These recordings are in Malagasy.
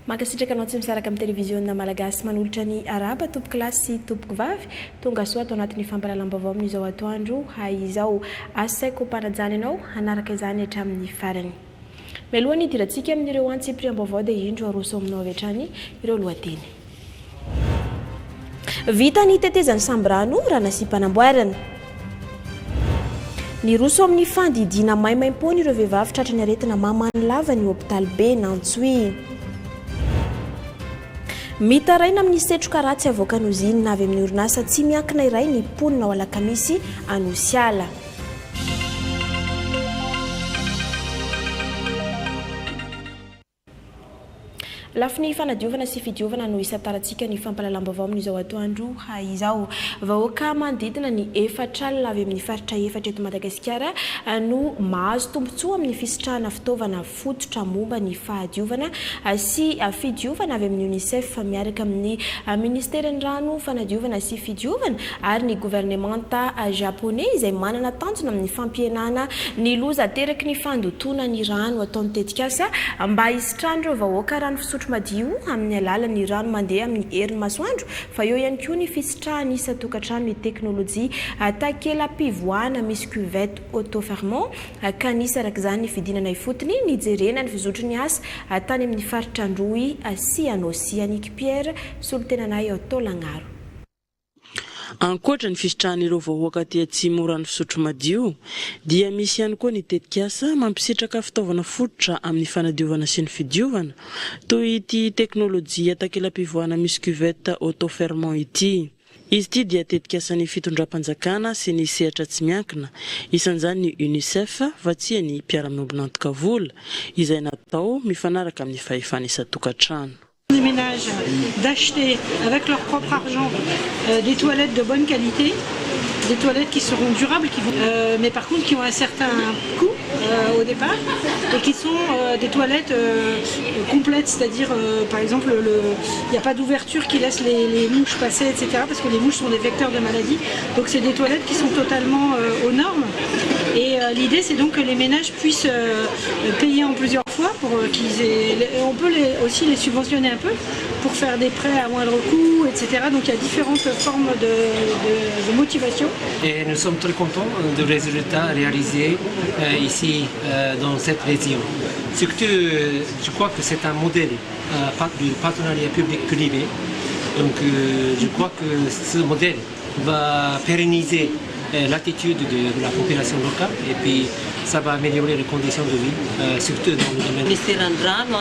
Mankasitraka anao tsy misaraka amin'ny televiziona malagasy manolotra ny arahaba tompokolahy sy tompokovavy tonga soa ato anatin'ny fampahalalam-baovao amin'izao atoandro izao. Asaiko am-panajana ianao hanaraka izany hatramin'ny farany. Mialoha ny hidirantsika amin'ireo antsipiriam-baovao dia indro aroso aminao avy hatrany ireo lohateny. Vita ny tetezan'ny Sambirano raha nasiam-panamboarana. Niroso amin'ny fandidiana maimaimpoana ireo vehivavy tratran'ny aretina mamany lava ny hopitaly be Antsohihy. Mitaraina amin'ny setroka ratsy avoakan'ny ozinina avy amin'ny orinasa tsy miankina iray ny mponina ao Alakamisy Anosiala. Lafiny fanadiovana sy fidiovana no isantarantsika ny fampahalalam-baovao amin'izao atoandro izao. Vahoaka manodidina ny 40 avy amin'ny faritra efatra eto Madagasikara no mahazo tombontsoa amin'ny fisitrahana fitaovana fototra momba ny fahadiovana sy fidiovana avy amin'ny Unicef miaraka amin'ny Ministeran'ny Rano, Fanadiovana sy Fidiovana ary ny governemanta Japoney izay manana tanjona amin'ny fampihenana ny loza ateraky ny fandotoana ny rano ataon'ny tetikasa mba hisitrahan'ireo vahoaka rano fisotro madio amin'ny alalan'ny rano mandeha amin'ny herin'ny masoandro fa eo ihany koa ny fisitrahan'ny isan-tokantrano ny teknolojia takela-pivoahana misy cuvette auto-fermant ka nisy araka izany ny fidinana ifotony nijerena ny fizotry ny asa tany amin'ny faritra Androy sy Anôsy. Annick Pierre, solontenanay ao Taolagnaro. Ankoatra ny fisitrahan'ireo vahoaka aty atsimo rano fisotro madio dia misy ihany koa ny tetikasa mampisitraka fitaovana fototra amin'ny fanadiovana sy ny fidiovana toy ity teknolojia takela-pivoahana misy cuvette auto-fermant ity. Izy ity dia tetikasan'ny fitondram-panjakana sy ny sehatra tsy miankina, isan'izany ny Unicef, vatsian'ny mpiara-miombon'antoka vola, izay natao mifanaraka amin'ny fahefana isan-tokantrano. Les ménages d'acheter avec leur propre argent des toilettes de bonne qualité, des toilettes qui seront durables, qui vont, mais par contre qui ont un certain coût au départ et qui sont des toilettes complètes, c'est-à-dire par exemple il n'y a pas d'ouverture qui laisse les, les mouches passer, etc. parce que les mouches sont des vecteurs de maladies. Donc c'est des toilettes qui sont totalement aux normes. Et l'idée c'est donc que les ménages puissent payer en plusieurs fois pour qu'ils aient, on peut les, aussi les subventionner un peu pour faire des prêts à moindre coût, etc. Donc il y a différentes formes de, de, de motivation. Et nous sommes très contents du résultat réalisé ici dans cette région. Surtout, je crois que c'est un modèle du partenariat public-privé. Donc je crois que ce modèle va pérenniser l'attitude de la population locale et puis ça va améliorer les conditions de vie, surtout dans le domaine. Ministeran'ny rano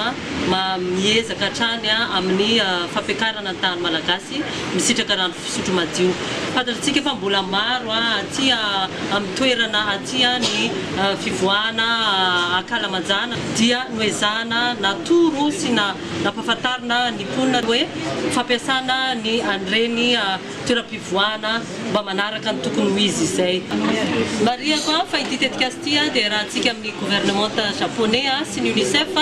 miezaka hatrany amin'ny fampiakarana ny tahan'ny Malagasy misitraka rano fisotro madio. Fantatritsika fa mbola maro aty amin'ny toerana aty ny fivoahana ankalamanjana dia noezahana natoro sy nampahafantarina ny mponina hoe fampiasana ny an'ireny toeram-pivoahana mba manaraka ny tokony ho izy izay. Marihako fa ity tetikasa ity dia iarahantsika amin'ny governemanta japoney sy ny Unicef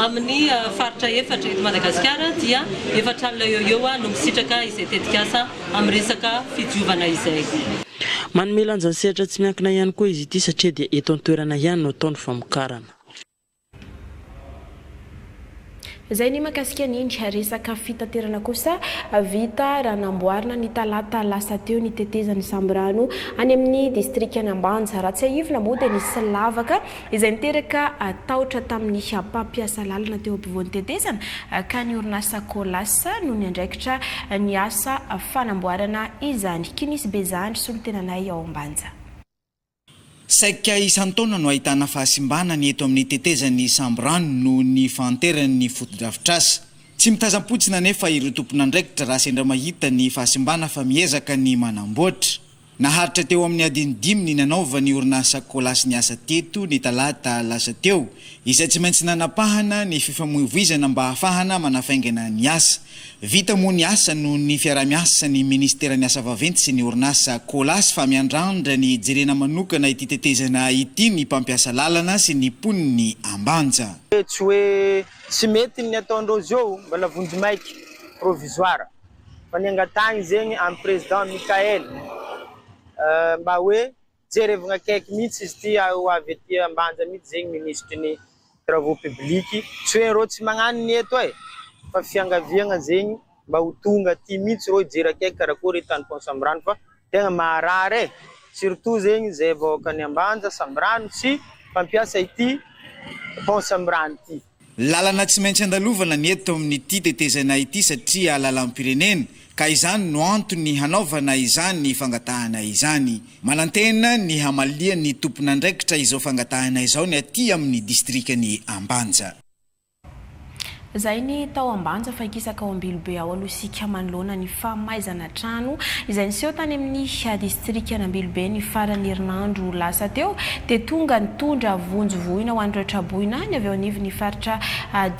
amin'ny faritra efatra eto Madagasikara dia 40 eo ho eo no misitraka izay tetikasa amin'ny resaka fidiovana izay. Manome lanja ny sehatra tsy miankina ihany koa izy ity satria dia eto an-toerana ihany no atao ny famokarana. Izay ny mahakasika an'iny resaka fitaterana kosa vita raha namboarina ny talata lasa teo ny tetezan'ny Sambirano any amin'ny distrikan'Ambanja. Raha tsiahivina moa dia nisy lavaka izay niteraka tahotra tamin'ny mpampiasa lalana teo ampovoan'ny tetezana ka ny orinasa Colas no niandraikitra ny asa fanamboarana izany. Kinisy Bezandry, solontenanay ao Ambanja. Saika isan-taona no ahitana fahasimbana ny eto amin'ny tetezan'ny Sambirano noho ny fahanteran'ny fotodrafitrasa. Tsy mitazam-potsiny anefa ireo tompon'andraikitra raha sendra mahita ny fahasimbana fa miezaka ny manamboatra. Naharitra teo amin'ny adiny dimy ny nanaovan'ny orinasa Colas ny asa teto ny talata lasa teo, izay tsy maintsy nanapahana ny fifamoivoizana mba hahafahana manafaingana ny asa. Vita moa ny asa noho ny fiaraha-miasan'ny minisiteran'ny asa vaventy sy ny orinasa Colas fa miandrandra ny hijerena manokana ity tetezana ity ny mpampiasa lalana sy ny mponin'i Ambanja. Tsy hoe tsy mety ny ataondreo zao mbola vonjimaika, provisoire, fa ny angatahiny zegny am président Mickaël mba hoe Jerevgna akaiky mihitsy izy ity ary ho avy aty Ambanja mihitsy zegny minisitry ny travaux publics, tsy hoe reo tsy magnano ny eto e! Fa fiangaviagna zegny mba ho tonga aty mihitsy rô hijery akaiky karakory tany pont Sambirano fa tegna maharary e! Surtout zegny zay vahoakan'i Ambanja, Sambirano sy mpampiasa ity pont Sambirano ity. Lalana tsy maintsy andalovana ny eto amin'ity tetezana ity satria lalam-pirenena ka izany no antony hanaovana izany fangatahana izany. Manantena ny hamalian'ny tompon'andraikitra izao fangatahana izao ny aty amin'ny distrikan'i Ambanja. Zay ny tao Ambanja fa hikisaka ao Ambilobe ao aloha isika manoloana ny famaizana trano izay niseho tany amin'ny distrikan'Ambilobe ny faran'ny herinandro lasa teo dia tonga nitondra vonjy voina ho an'ireo traboina ny avy eo anivon'ny faritra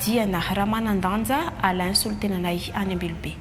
Diana Ramanandanja Alain solontenanay any Ambilobe.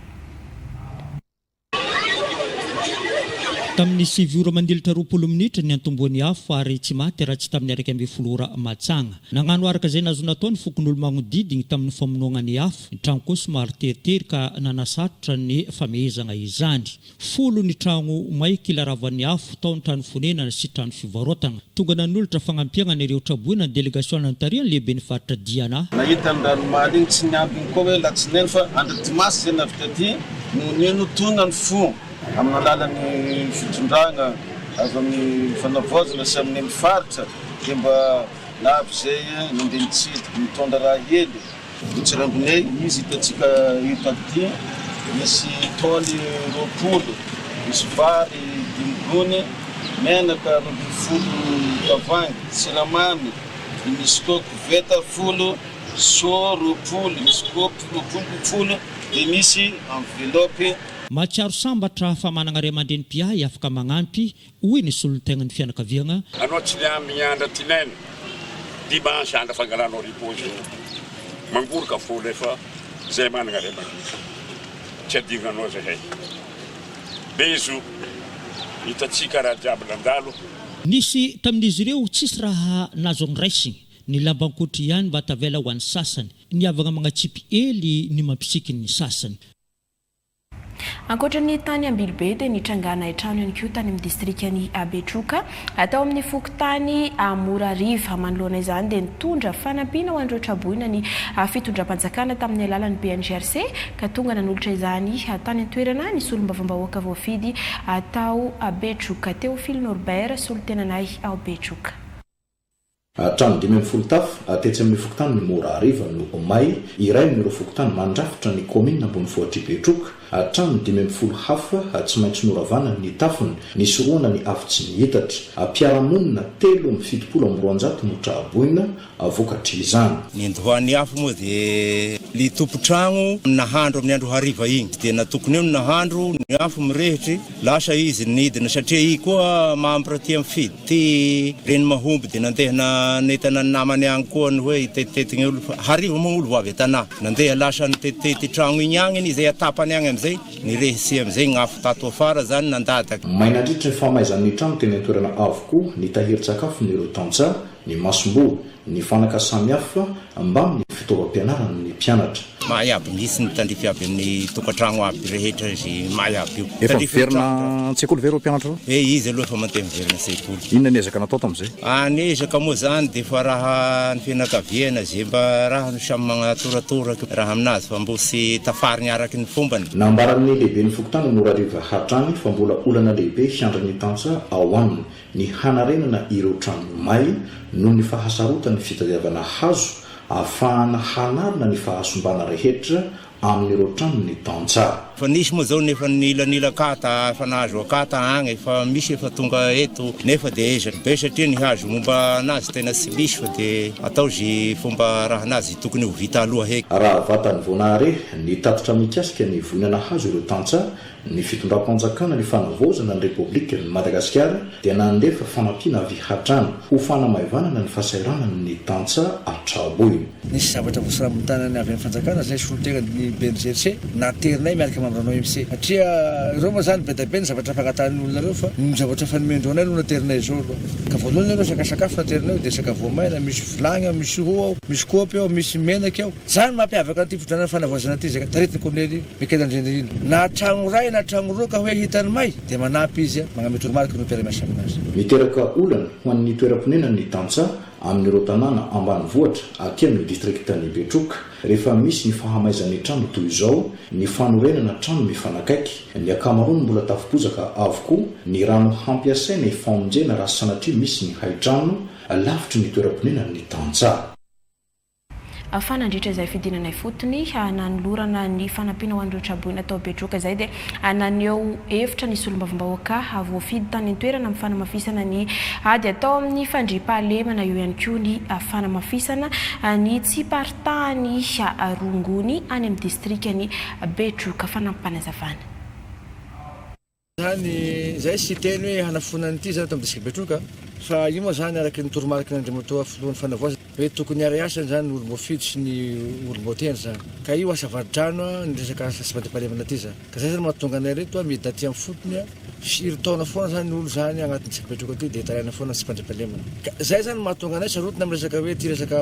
Tamin'ny sivy ora mandilitra 20 minitra niantombohan'ny afo ary tsy maty raha tsy tamin'ny 11 ora matsagna. Nagnano araka izay nazo natao ny fokonolona magnodidigny tamin'ny famonoagna ny afo. Ny tragno koa somary teritery ka nanasarotra ny famehezagna izany. Folo ny tragno may kila ravan'ny afo, tao ny trano fonenana sy trano fivarotagna. Tonga nanolotra fagnampiagna an'ireo traboina ny delegasiona notarihan'ny lehiben'ny faritra Diana. Nahita ny rano omaly iny, tsy niambigny koa hoe latsinainy fa andro dimasy zay navy taty no nino tonga ny fo. Amin'ny alalan'ny fitondrana avy amin'ny fanavaozana sy amin'ny faritra dia mba navy izay nandeha nitsidika nitondra raha hely. Tsirambinay izy hitantsika eto aty misy tôly 20, misy vary dimy gony, menaka 12 tavoahangy, siramamy, misy koa koveta folo, seau 20, misy kaopy 20 dia misy enveloppe. Mahatsiaro sambatra fa managna ray aman-dreny mpiahy afaka magnampy, hoy ny solontegnan'ny fianakaviagna. Anao tsy niambigny andra tinainy, dimanche andra fangalanao repos zao, mangoroka fo nefa zay managna ray aman-dreny tsy adignanao zahay. Bezo hitantsika raha jiaby nandalo. Nisy tamin'izy ireo tsisy raha nazo noraisiny, ny lamban-kotry ihany mba tavela ho an'ny sasany, ny havagna magnatsipy ely ny mampisiky ny sasany. Ankoatra ny tany Ambilobe dia nitrangana hain-trano ihany koa tany amin'ny distrikan'i Betroka, tao amin'ny fokontany Morariva. Manoloana izany dia nitondra fanampiana ho an'ireo traboina ny fitondram-panjakana tamin'ny alalan'ny BNGRC ka tonga nanolotra izany tany an-toerana ny solombavambahoaka voafidy tao Betroka, Théophile Norbert, solontenanay ao Betroka. Trano 15 tafo tetsy amin'ny fokontany Morariva no may, iray amin'ireo fokontany mandrafitra ny kaominina ambonivohitr'i Betroka. Trano 15 hafa tsy maintsy noravana ny tafony, nisorohana ny afo tsy nihitatra. Mpiara-monina 273 no tra-boina vokatr'izany. Ny andohan'ny afo moa dia le tompon-tragno nahandro amin'ny andro hariva igny, dia natokony eo ny nahandro, ny afo mirehitry, lasa izy nidina satria i koa membre aty amin'ny FID. Ty reny mahomby dia nandeha nanentana ny namany agny koa ny hoe hitetitety ny olo fa hariva moa olo vao avy an-tanà. Nandeha lasa nitetitety tragno igny agny izay atapany agny amizay nirehitsy amizay gny afo tato afara zany nandadaka. May nandritry ny fahamaizan'ny trano teny an-toerana avokoa ny tahirin-tsakafon'ireo tantsaha, ny masomboly, ny fanaka samihafa mbamin'ny fitaovam-pianaran'ny mpianatra. May aby mihitsy ny tandrify aby amin'ny tokantragno aby rehetra izy may aby io. Efa miverina an-tsekoly ve ireo mpianatra ireo? Eh izy aloha efa mandeha miverina an-tsekoly. Inona ny ezaka natao tamin'izay? Ah ny ezaka moa zany dia efa raha ny fianakaviana ze mba raha no samy magnatoratoraka raha aminazy fa mbo tsy tafarigny araky ny fombany. Nambaran'ny lehiben'ny fokontany Morariva hatrany fa mbola olana lehibe hiandry ny tantsaha ao aminy ny hanarenana ireo trano may noho ny fahasarotan'ny fitadiavana hazo ahafahana hanarina ny fahasimbana rehetra amin'ireo tranon'ny tantsaha. Efa nisy moa zao nefa nilanila akata, efa nahazo akata agny, efa misy efa tonga eto nefa de ezaka be satria ny hazo momba anazy tena tsy misy fa de atao ze fomba raha anazy tokony ho vita aloha heky. Raha vatany vao nahare ny tatitra mikasika ny voina nahazo ireo tantsaha Ny fitondram-panjakana ny fanavaozana ny Repoblikan'i Madagasikara dia nandefa fanampiana avy hatrany ho fanamaivanana ny fahasahiranan'ny tantsaha hatraboina. Nisy zavatra voasarambon-tanana avy amin'ny fanjakana izay solontenan'ny BNGRC naterinay miaraka membre ny OMC satria ireo moa izany be dia be ny zavatra fangatahan'ny olona ireo fa ny zavatra efa nomendreo anay no naterinay izao aloha ka voalohany aloha resaka sakafo naterinay io dia resaka voamaina misy vilagny ao misy ro ao misy kaopy ao misy menaky ao Izany no mampiavaka an'ity fitondrana fanavaozana ity izay taritin'i Kolonely Michael Andrianirina. Na tragno iray na tragno roa ka hoe hitany may dia manampy izy, magname toromarika ireo mpiara-miasa aminazy. Miteraka olana ho an'ny toeram-ponenan'ny tantsaha. amin'ireo tanàna ambanivohitra aty amin'ny distrikan'i Betroka rehefa misy ny fahamaizan'ny trano toy izao, ny fanorenana trano mifanakaiky, ny ankamaroany mbola tafo-bozaka avokoa, ny rano hampiasaina hifamonjena raha sanatria misy ny haitrano, lavitry ny toeram-ponenan'ny tantsaha. Fa nandritra izay fidinana ifotony nanolorana ny fanampiana ho an'ireo traboina tao Betroka izay dia naneho hevitra ny solombavambahoaka voafidy tany an-toerana amin'ny fanamafisana ny ady atao amin'ny fandriampahalemana, eo ihany koa ny fanamafisana ny tsy hiparitahan'ny rongony any amin'ny distrikan'i Betroka. Fanampim-panazavana. Zany zay tsy hiteny hoe hanafoana an'ity zany ato amin'ny district Betroka fa io moa zany araky ny toromariky n'Andriamatoa Filohan'ny Fanavaozana hoe tokony hiara-hiasa zany ny olom-boafidy sy ny olom-boatendry zany ka io asa vadi-drano ny resaka asa tsy fandriampahalemana ity zany ka zay zany mahatonga anay reto midina aty amin'ny fotony firy taona foana zany ny olo zany agnatin'ny district Betroka aty dia taraina foana ny tsy fandriampahalemana ka zay zany mahatonga anay sarotiny amin'ny resaka hoe ity resaka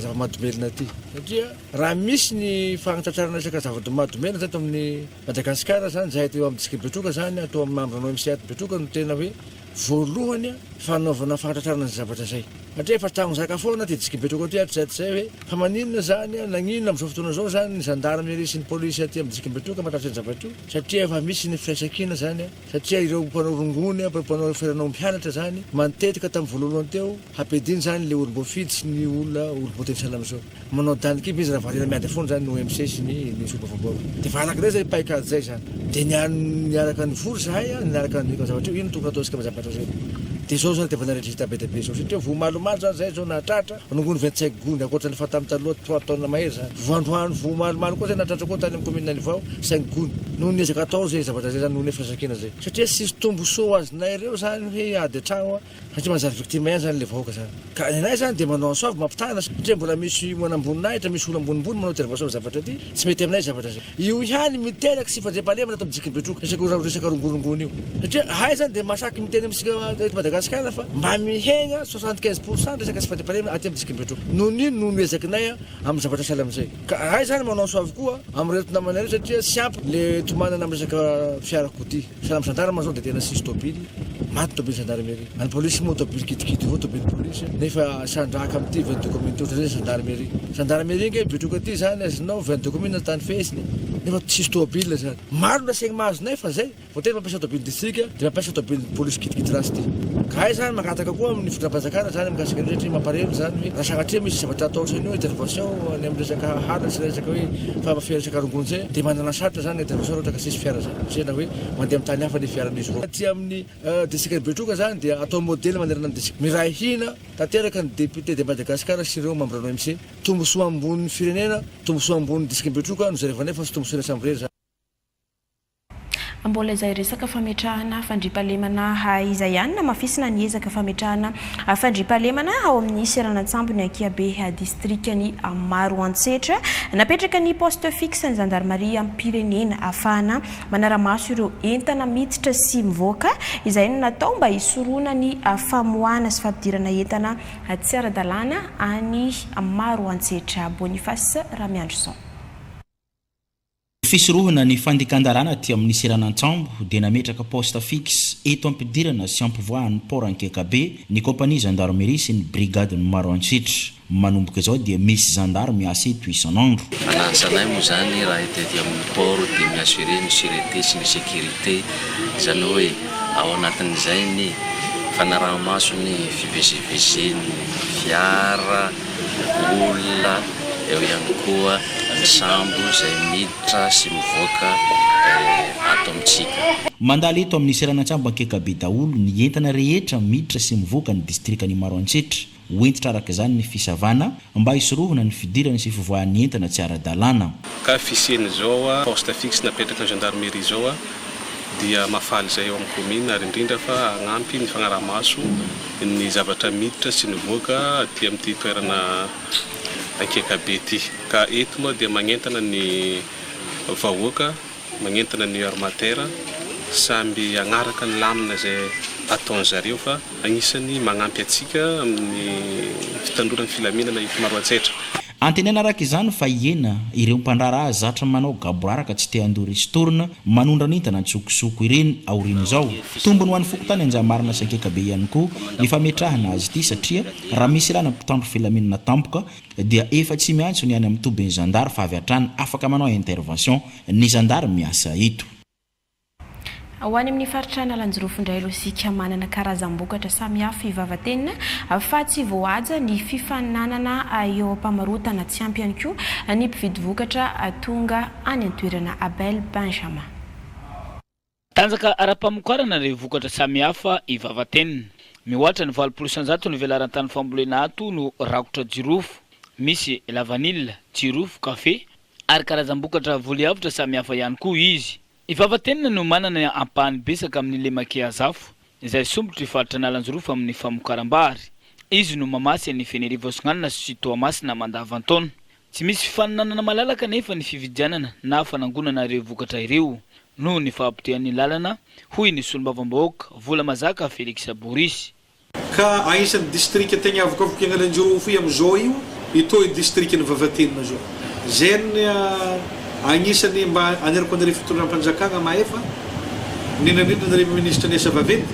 zava-mahadomelina ity satria raha misy ny fagnatratrarana resaka zava-mahadomelina zany eto amin'ny Madagasikara zany zahay aty amin'ny district Betroka zany ato amin'ny membre ny OMC ato Betroka no tena hoe voalohany fanaovana fahatratrarana izay zavatra izay satria efa tragno zaka foana aty district Betroka aty hatrizay hatrizay hoe fa maninona zany nagnino amin'izao fotoana izao zany ny gendarmerie sy ny police aty amin'ny district Betroka mahatratra ny zavatra io satria efa misy ny firaisankina zany satria ireo mpanao rongony mpanao ferana omby halatra zany matetika tamin'ny voalolohany teo hampidiny zany le olom-boafidy sy ny olona olom-boatendry sahala amin'izao. Manao danikiba izy raha variana miady foana zany ny OMC sy ny ny solombavambahoaka. Dia valaka indray zay paikady zay zany. Dia niaraka nivory zahay an, niaraka nandinika zavatra io, ino tokony ataontsika amin'ny zavatra zay. Dia zao zany tevana résultat be dia be zao. Satria voa omaly omaly zany zay zao nahatratra rongony 25 gony, ankoatra ny efa tamin'ny taloha trois tonnes mahery zany. Voa androany voa omaly omaly koa zay nahatratra koa tany amin'ny commune Anivao 5 gony. Noho ny ezaka atao zay zavatra zay zany, noho ny firaisankina zay. Satria tsisy tombosoa ho azonay reo zany hoe ady an-tragno an. Satria manjary victime ihany zany le vahoaka zany. Ka ny anay zany dia manao antso avo mampitahana satria mbola misy manamboninahitra, misy olo ambonimbony manao intervention amin'ny zavatra ity, tsy mety aminay zavatra zay. Io ihany miteraka tsy fandriampahalemana ato amin'ny district Betroka, resaka resaka rongorongony io. Satria ahay zany dia mahasaky miteny amintsika eto Madagasikara fa mba mihena 75 pour cent resaka tsy fandriampahalemana aty amin'ny district Betroka. Noho ny ino? Noho ny ezakinay amin'ny zavatra sahala amin'izay. Ka ahay zany manao antso avo koa amin'ireto namanay ireto satria tsy ampy le tomanana amin'ny resaka fiarakodia. Sahala amin'ny gendarme zao dia tena tsisy tôbily, maty tôbily gendarmerie. Any polisy moa tôbily kidikidy avao tôbily polisy nefa sandrahaka amin'ity 22 communes ity ohatran'izay gendarmerie. Gendarmerie nge Betroka aty zany azonao 22 communes tany feheziny nefa tsisy tôbily zany. Maro ny renseignement azonay fa zay voatery mampiasa tôbily district dia mampiasa tôbily polisy kidikidy ratsy ity. Ka hay zany mangataka koa amin'ny fitondram-panjakana zany mikasika an'io satria mampalahelo zany hoe raha sanatria misy zavatra atao ohatran'io intervention any amin'ny resaka halatra sy resaka hoe fa resaka rongony zay dia manana sarotra zany intervention raha ohatra ka tsisy fiara zany satria na hoe mandeha amin'ny tany hafa le fiaran'izy ireo. Aty amin'ny distrikan'i Betroka zany dia atao modely manerana ny distrika. Miray hina tanteraka ny député de Madagascar sy ireo membre ny OMC. Tombosoa ambonin'ny firenena, tombosoa ambonin'ny distrikan'i Betroka no jerevanay fa tsy tombosoanay samy irery zany. Mbola izay resaka fametrahana fandriampahalemana izay ihany, namafisina ny ezaka fametrahana fandriampahalemana ao amin'ny seranan-tsambon'i Ankiabe, distrikan'i Maroantsetra. Napetraka ny poste fixe ny zandarimariam-pirenena ahafahana manara-maso ireo entana miditra sy mivoaka, izay no natao mba hisorohana ny famoahana sy fampidirana entana tsy ara-dalàna any Maroantsetra. Boniface Ramiandrison. Ho fisorohana ny fandikan-dalàna aty amin'ny seranan-tsambo dia nametraka poste fixe eto am-pidirana sy ampivoahan'ny port Ankiakabe ny compagnie gendarmerie sy ny brigadin'i Maroantsetra. Manomboka izao dia misy zandary miasa eto isan'andro. Anasanay moa izany raha eto aty amin'ny port dia mi-assurer ny sureté sy ny sécurité, izany hoe ao anatin'izay ny fanaraha-maso ny fivezivezen'ny fiara, olona, eo ihany koa ny sambo izay miditra sy mivoaka ato amintsika. Mandalo eto amin'ny seranan-tsambo Ankiakabe daholo ny entana rehetra miditra sy mivoaka ny distrikan'i Maroantsetra. Ho hentitra araka izany ny fisavana mba hisorohana ny fidirana sy fivoahan'ny entana tsy ara-dalàna. Ka fisian'izao poste fixe napetraky ny gendarmerie izao dia mahafaly izay ao amin'ny commune ary indrindra fa hagnampy ny fagnaraha-maso ny zavatra miditra sy nivoaka aty amin'ity toerana Ankiakabe ity. Ka eto moa dia magnentana ny vahoaka, magnentana ny armatera samby hagnaraka ny lamina izay ataon'zareo fa agnisan'ny magnampy antsika amin'ny fitandroana ny filaminana eto Maroantsetra. Antenaina araka izany fa hihena ireo mpandraharaha zatra manao gaboraraka tsy te handoa ristourne manondrana entana an-tsokosoko ireny aorian'izao. Tombony ho an'ny fokontany Anjamarina sy Ankiakabe ihany koa ny fametrahana azy ity satria raha misy ilana mpitandro filaminana tampoka dia efa tsy miantso ny any amin'ny tobin'ny zandary fa avy hatrany afaka manao intervention ny zandary miasa eto. Ho any amin'ny faritra Analanjirofo indray aloha isika manana karazam-bokatra samihafa i Vavatenina fa tsy voahaja ny fifaninanana eo am-pamarotana. Tsy ampy ihany koa ny mpividy vokatra tonga any an-toerana. Abel Benjamin. Tanjaka ara-pamokarana ireo vokatra samihafa i Vavatenina. Mihoatra ny 80% ny velaran-tany fambolena ato no rakotra jirofo. Misy lavanila, jirofo, kafe ary karazam-bokatra voly avotra samihafa ihany koa izy. I Vavatenina no manana ny ampahany betsaka amin'ny lemak'i Azafo, izay sompitry faritra Analanjirofo amin'ny famokaram-bary. Izy no mamasy an'i Fenerivo Atsinanana sy Toamasina mandavantaona. Tsy misy fifaninanana malalaka anefa ny fividianana na fanangonana ireo vokatra ireo, noho ny fahapotehan'ny lalana, hoy ny solombavambahoaka Volamazaka Felix Boris. Ka agnisan'ny distrika tegna avokavoka Analanjirofo io amizao io itoy distrikan'i Vavatenina zao. Zay ny agnisan'ny mba aneriko anareo fitondram-panjakagna mahefa, indrindra indrindra anareo minisitry ny asa vaventy,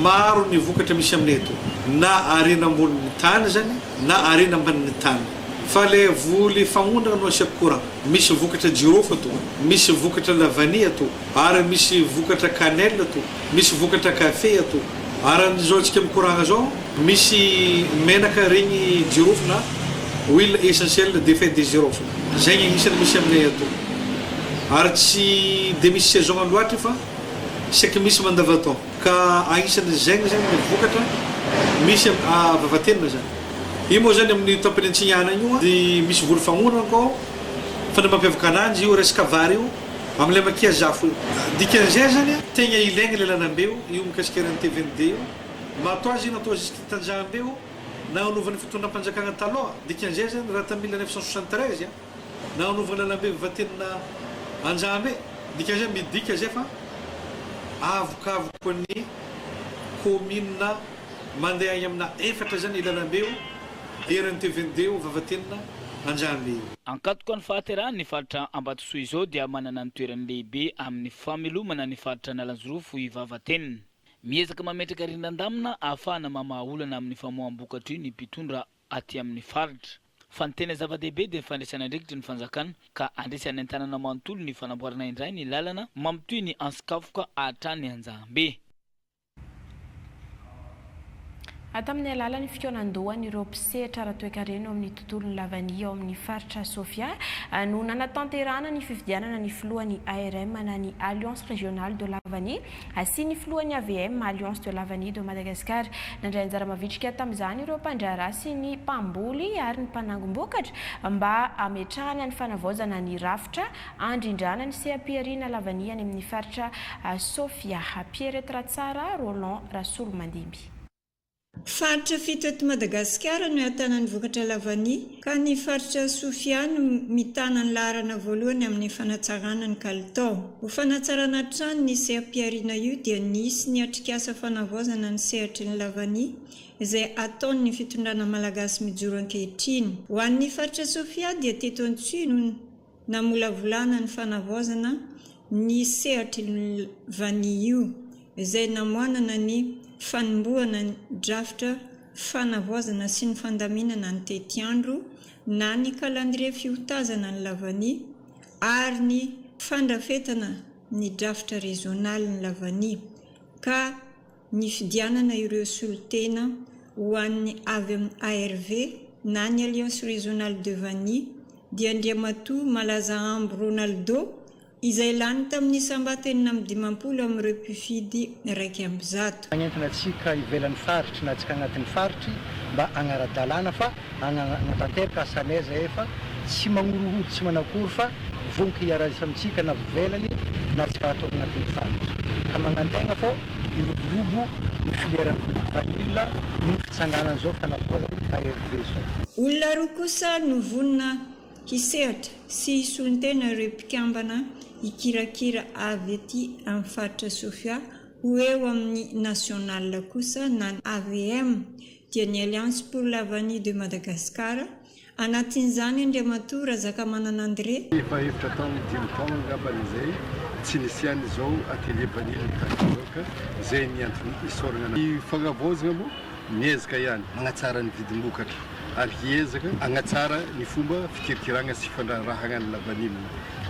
maro ny vokatra misy aminay eto, na harena ambonin'ny tany zany na harena ambanin'ny tany. Fa le voly fagnondrana no asiako courant. Misy vokatra jirofo ato, misy vokatra lavania ato, ary misy vokatra cannelle ato. Misy vokatra kafe ato. Ary amin'izao antsika mikoragna zao, misy menaka regny jirofo na huile essentielle de feuille de girofle. Zegny agnisany misy aminay ato. Ary tsy de misy saison loatra io fa saika misy mandavantaogno. Ka agnisany zegny zegny ny vokatra misy am Vavatenina zany. Io moa zany amin'ny tampony antsignana io de misy voly fagnondrana koa ao fa ny mampiavaka ananjy io resaka vary io. Amin'ilay makia zafo io. Dikan'izay zany tegna ilaigna ilay lalambe io, io mikasika RNT 22 io. Matoa izy natao jusque Tanjahambe io, nagnanaovan'ny fitondram-panjakagna taloha, dikan'izay zany raha tamin'ny 1973 nagnanaovagna lalambe Vavatenina Anjahambe, dikan'izay midika zay fa avokavoko ny commune Mandeha any amina efatra zany i lalambe io, RNT 22 io, Vavatenina, Anjahambe io. Ankatoka ny fahaterahany ny faritra Ambatosoa izao dia manana ny toerany lehibe amin'ny famelomana ny faritra Analanjirofo i Vavatenina. Miezaka mametraka rindran-damina ahafahana mamaha olana amin'ny famoaham-bokatra io ny mpitondra aty amin'ny faritra. Fa ny tena zava-dehibe dia ny fandraisana andraikitry ny fanjakana ka andraisany an-tanana manontolo ny fanamboarana indray ny lalana mampitohy ny Antsikafoka hatrany Anjahambe. Tamin'ny alalan'ny fikaonandohan'ireo mpisehatra ara-toekarena eo amin'ny tontolon'ny lavania ao amin'ny faritra Sofia no nanatanterahana ny fifidianana ny filohan'ny ARM na ny Alliance Régionale de la Vanille sy ny filohan'ny AVM, Alliance de la Vanille de Madagascar. Nandray anjara mavitrika tamin'izany ireo mpandraharaha sy ny mpamboly ary ny mpanangom-bokatra mba hametrahana ny fanavaozana ny rafitra Andrindrana ny seha-pihariana lavania any amin'ny faritra Sofia. Pierrette Ratsara, Roland Rasolomandimby. Faritra fito eto Madagasikara no ahitana ny vokatra lavania, ka ny faritra Sofia no mitana ny laharana voalohany amin'ny fanatsarana ny kalitao. Ho fanatsarana hatrany ny seha-pihariana io dia nisy ny atrikasa fanavaozana ny sehatry ny lavania izay ataon'ny fitondrana malagasy mijoro ankehitriny. Ho an'ny faritra Sofia dia teto Antsohihy no Namolavolana ny fanavaozana ny sehatry ny vania io, izay namoanana ny fanombohana ny drafitra fanavaozana sy ny fandaminana ny tetiandro na ny kalandrie fiotazana ny lavania ary ny fandrafetana ny drafitra rezionalin'ny lavania ka nifidianana ireo solontena ho an'ny avy amin'ny ARV na ny Alliance Régionale de Vanille dia Andriamatoa Malazahambo Ronaldo izay lany tamin'ny isam-bato 56 amin'ireo mpifidy 111. Magnentana antsika ivelan'ny faritry na antsika agnatin'ny faritry mba hagnara-dalàna fa hagnatanteraka asanay zahay fa tsy magnorohoro tsy manakory fa vonoka hiarahisa amintsika na avy ivelany na antsika ato agnatin'ny faritry ka magnantegna fô Hiroborobo ny filière vanille noho ny fitsanganan'izao fanavaozana ARV izao. Olona roa kosa no vonona hisehatra sy hisolontena ireo mpikambana hikirakira avy aty amin'ny faritra Sofia ho eo amin'ny National kosa na ny AVM dia ny Alliance pour la Vanille de Madagascar. Anatin'izany Andriamatoa Razakamanana André. Efa hevitra tamin'ny dimy taona angambany izay tsy nisian'izao atelier vanille tahaka izao ka izay ny antony isaorana ny fagnavaozana moa miezaka ihany magnatsara ny vidim-bokatra ary hiezaka hagnatsara ny fomba fikirikiragna sy fandraharahagna ny lavanila.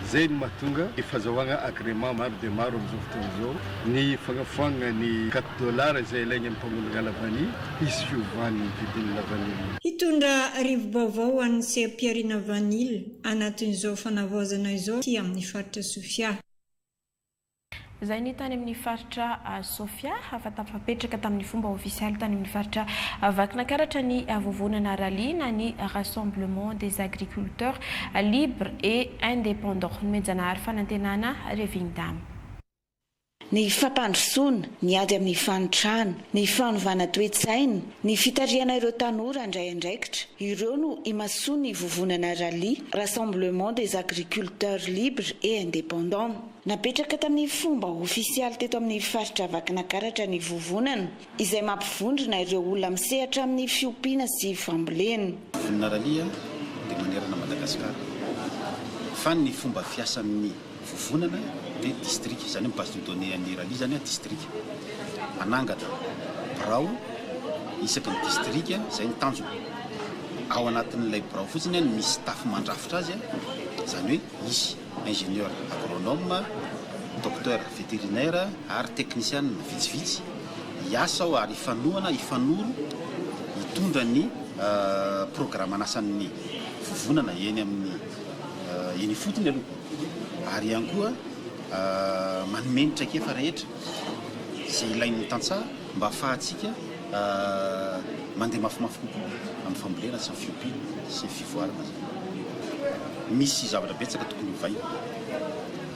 Izay no mahatonga ny fazahoagna agrément maro dia maro amin'izao fotoana izao, ny fagnafoagnana ny quatre dollars izay ilaigny amin'ny mpagnolagna lavanila, hisy fiovan'ny vidin'ny lavanila. Hitondra rivo-baovao ho an'ny seha-pihariana vanila anatin'izao fanavaozana izao aty amin'ny faritra Sofia. Izay ny tany amin'ny faritra Sofia, fa tafapetraka tamin'ny fomba ofisialy tany amin'ny faritra Vakinankaratra ny vovonana Rally na ny Rassemblement des Agriculteurs Libres et Indépendants. Nomen-janahary fanantenana Revingdam. Ny fampandrosoana, ny ady amin'ny fahantrana, ny fanovana toe-tsaina, ny fitarihana ireo tanora handray andraikitra, ireo no imasoan'ny vovonana Rally, Rassemblement des Agriculteurs Libres et Indépendants. Napetraka tamin'ny fomba ofisialy teto amin'ny faritra Vakinakaratra ny vovonana, izay mampivondrona ireo olona misehatra amin'ny fiompiana sy fambolena. Vonona Rallye dia manerana Madagasikara fa ny fomba fiasan'ny vovonana dia distrika, izany hoe base de données an'ny Rallye izany distrika. Manangana birao isaky ny distrika, izay ny tanjona. Ao anatin'ilay birao fotsiny no misy staff mandrafitra azy, izany hoe hisy. ingénieur agronome, docteur vétérinaire ary teknisianina vitsivitsy hiasa ao ary hifanohana, hifanoro, hitondra ny programan'asan'ny vovonana eny amin'ny eny ifotony aloha ary ihany koa manome ny traikefa rehetra izay ilain'ny tantsaha mba ahafahantsika mandeha mafimafy kokoa amin'ny fambolena sy ny fiompiana sy ny fivoarana izany. Misy zavatra betsaka tokony hovaina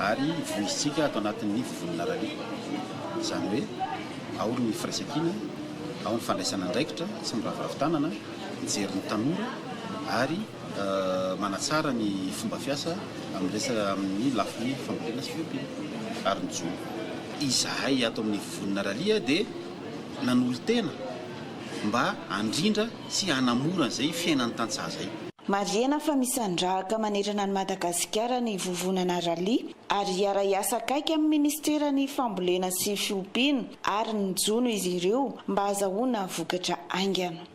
ary voizintsika ato anatin'ny vovonana Rallye. Izany hoe ao ny firaisankina, ao ny fandraisana andraikitra, tsy miraviravy tanana, mijery ny tanora ary manatsara ny fomba fiasa amin'ny resaka amin'ny lafiny fambolena sy fiompiana ary ny jono. Izahay ato amin'ny vovonana Rallye dia nanolo-tena mba handrindra sy hanamora an'izay fiainan'ny tantsaha izay. Marihana fa misandrahaka manerana an'i Madagasikara ny vovonana Rallye ary hiara-hiasa akaiky amin'ny minisiteran'ny Fambolena sy Fiompiana ary ny Jono izy ireo mba hahazahoana vokatra haingana.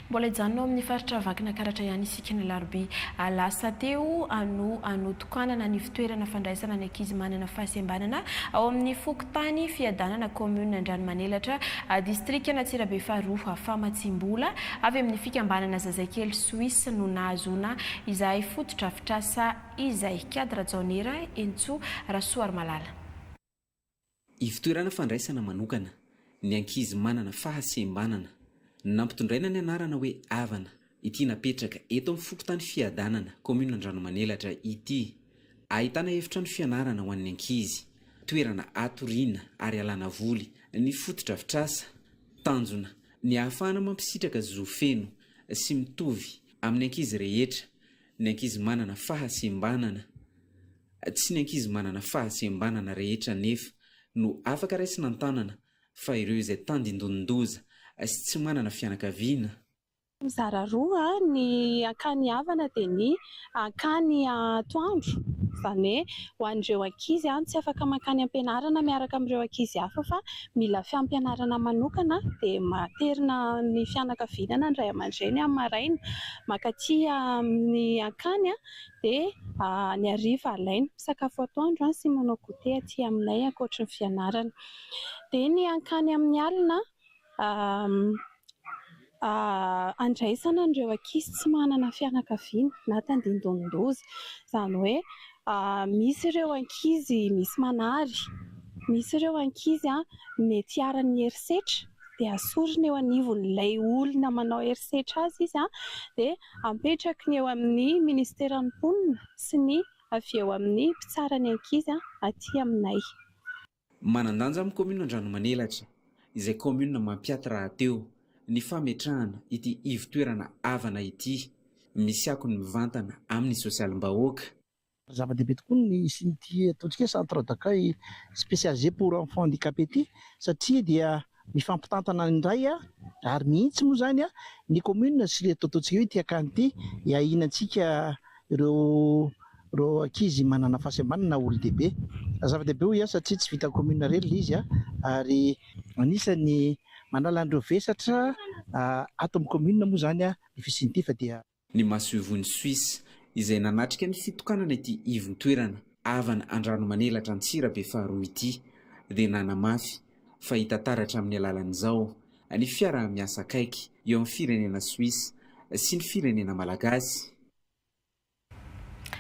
Mbola hijanona ao amin'ny faritra Vakinakaratra ihany isika ny alarobia lasa teo no notokanana ny fitoerana fandraisana ny ankizy manana fahasembanana ao amin'ny fokontany Fiadanana kaominina Andranomanelatra distrikan'Antsirabe faharoa. Famatsiam-bola avy amin'ny fikambanana Zazakely Suisse no nahazoana izay fotodrafitrasa izay. Kiady Rajaonera, Henintsoa Rasoarimalala. Ivotoerana fandraisana manokana ny ankizy manana fahasembanana. Nampitondraina ny anarana hoe Avana ity napetraka eto amin'ny fokontany Fiadanana, kaominina Andranomanelatra ity. Ahitana efitrano fianarana ho an'ny ankizy, toerana atoriana ary alana voly ny fotodrafitrasa. Tanjona ny ahafahana mampisitraka zo feno sy mitovy amin'ny ankizy rehetra ny ankizy manana fahasembanana. Tsy ny ankizy manana fahasembanana rehetra anefa no afaka raisina an-tanana fa ireo izay tandindonin-doza sy tsy manana fianakaviana. Mizara roa ny akany havana dia ny akany atoandro, izany hoe ho an'ireo ankizy tsy afaka mankany am-pianarana miaraka amin'ireo ankizy hafa fa mila fampianarana manokana dia materina ny fianakaviana na ny ray aman-dreny amin'ny maraina mankaty amin'ny akany dia ny hariva alaina misakafo atoandro sy manao goûter aty aminay ankoatry ny fianarana. Dia ny hankany amin'ny alina andraisana an'ireo ankizy tsy manana fianakaviana na tandindonin-doza. Izany hoe misy ireo ankizy misy manary, misy ireo ankizy mety iharan'ny herisetra dia asorina eo anivon'ilay olona manao herisetra azy izy dia apetraky ny eo amin'ny ministeran'ny mponina sy ny avy eo amin'ny mpitsara ny ankizy aty aminay. Manan-danja amin'ny kaominina Andranomanelatra, izay kaominina mampiaty rahateo, ny fametrahana ity ivon-toerana Avana ity, misy akony mivantana amin'ny sosialim-bahoaka. Zava-dehibe tokoa ny hisian'ity ataontsika hoe centre d'accueil spécialisé pour enfants handicapés ity satria dia mifampitantana indray ary mihitsy moa izany ny commune sy ireto ataontsika hoe ity akany ity hiahiana-tsika ireo ireo ankizy manana fahasembanana na olon-dehibe. Zava-dehibe hoy aho satria tsy vitan'ny commune irery ilay izy ary anisan'ny manala an'ireo vesatra ato amin'ny commune moa izany ny fisian'ity fa dia Ny masoivohon'i Suisse, izay nanatrika ny fitokanana ity ivon-toerana Avana Andranomanelatra Antsirabe faharoa ity, dia nanamafy fa hita taratra amin'ny alalan'izao ny fiaraha-miasa akaiky eo amin'ny firenena Suisse sy ny firenena malagasy.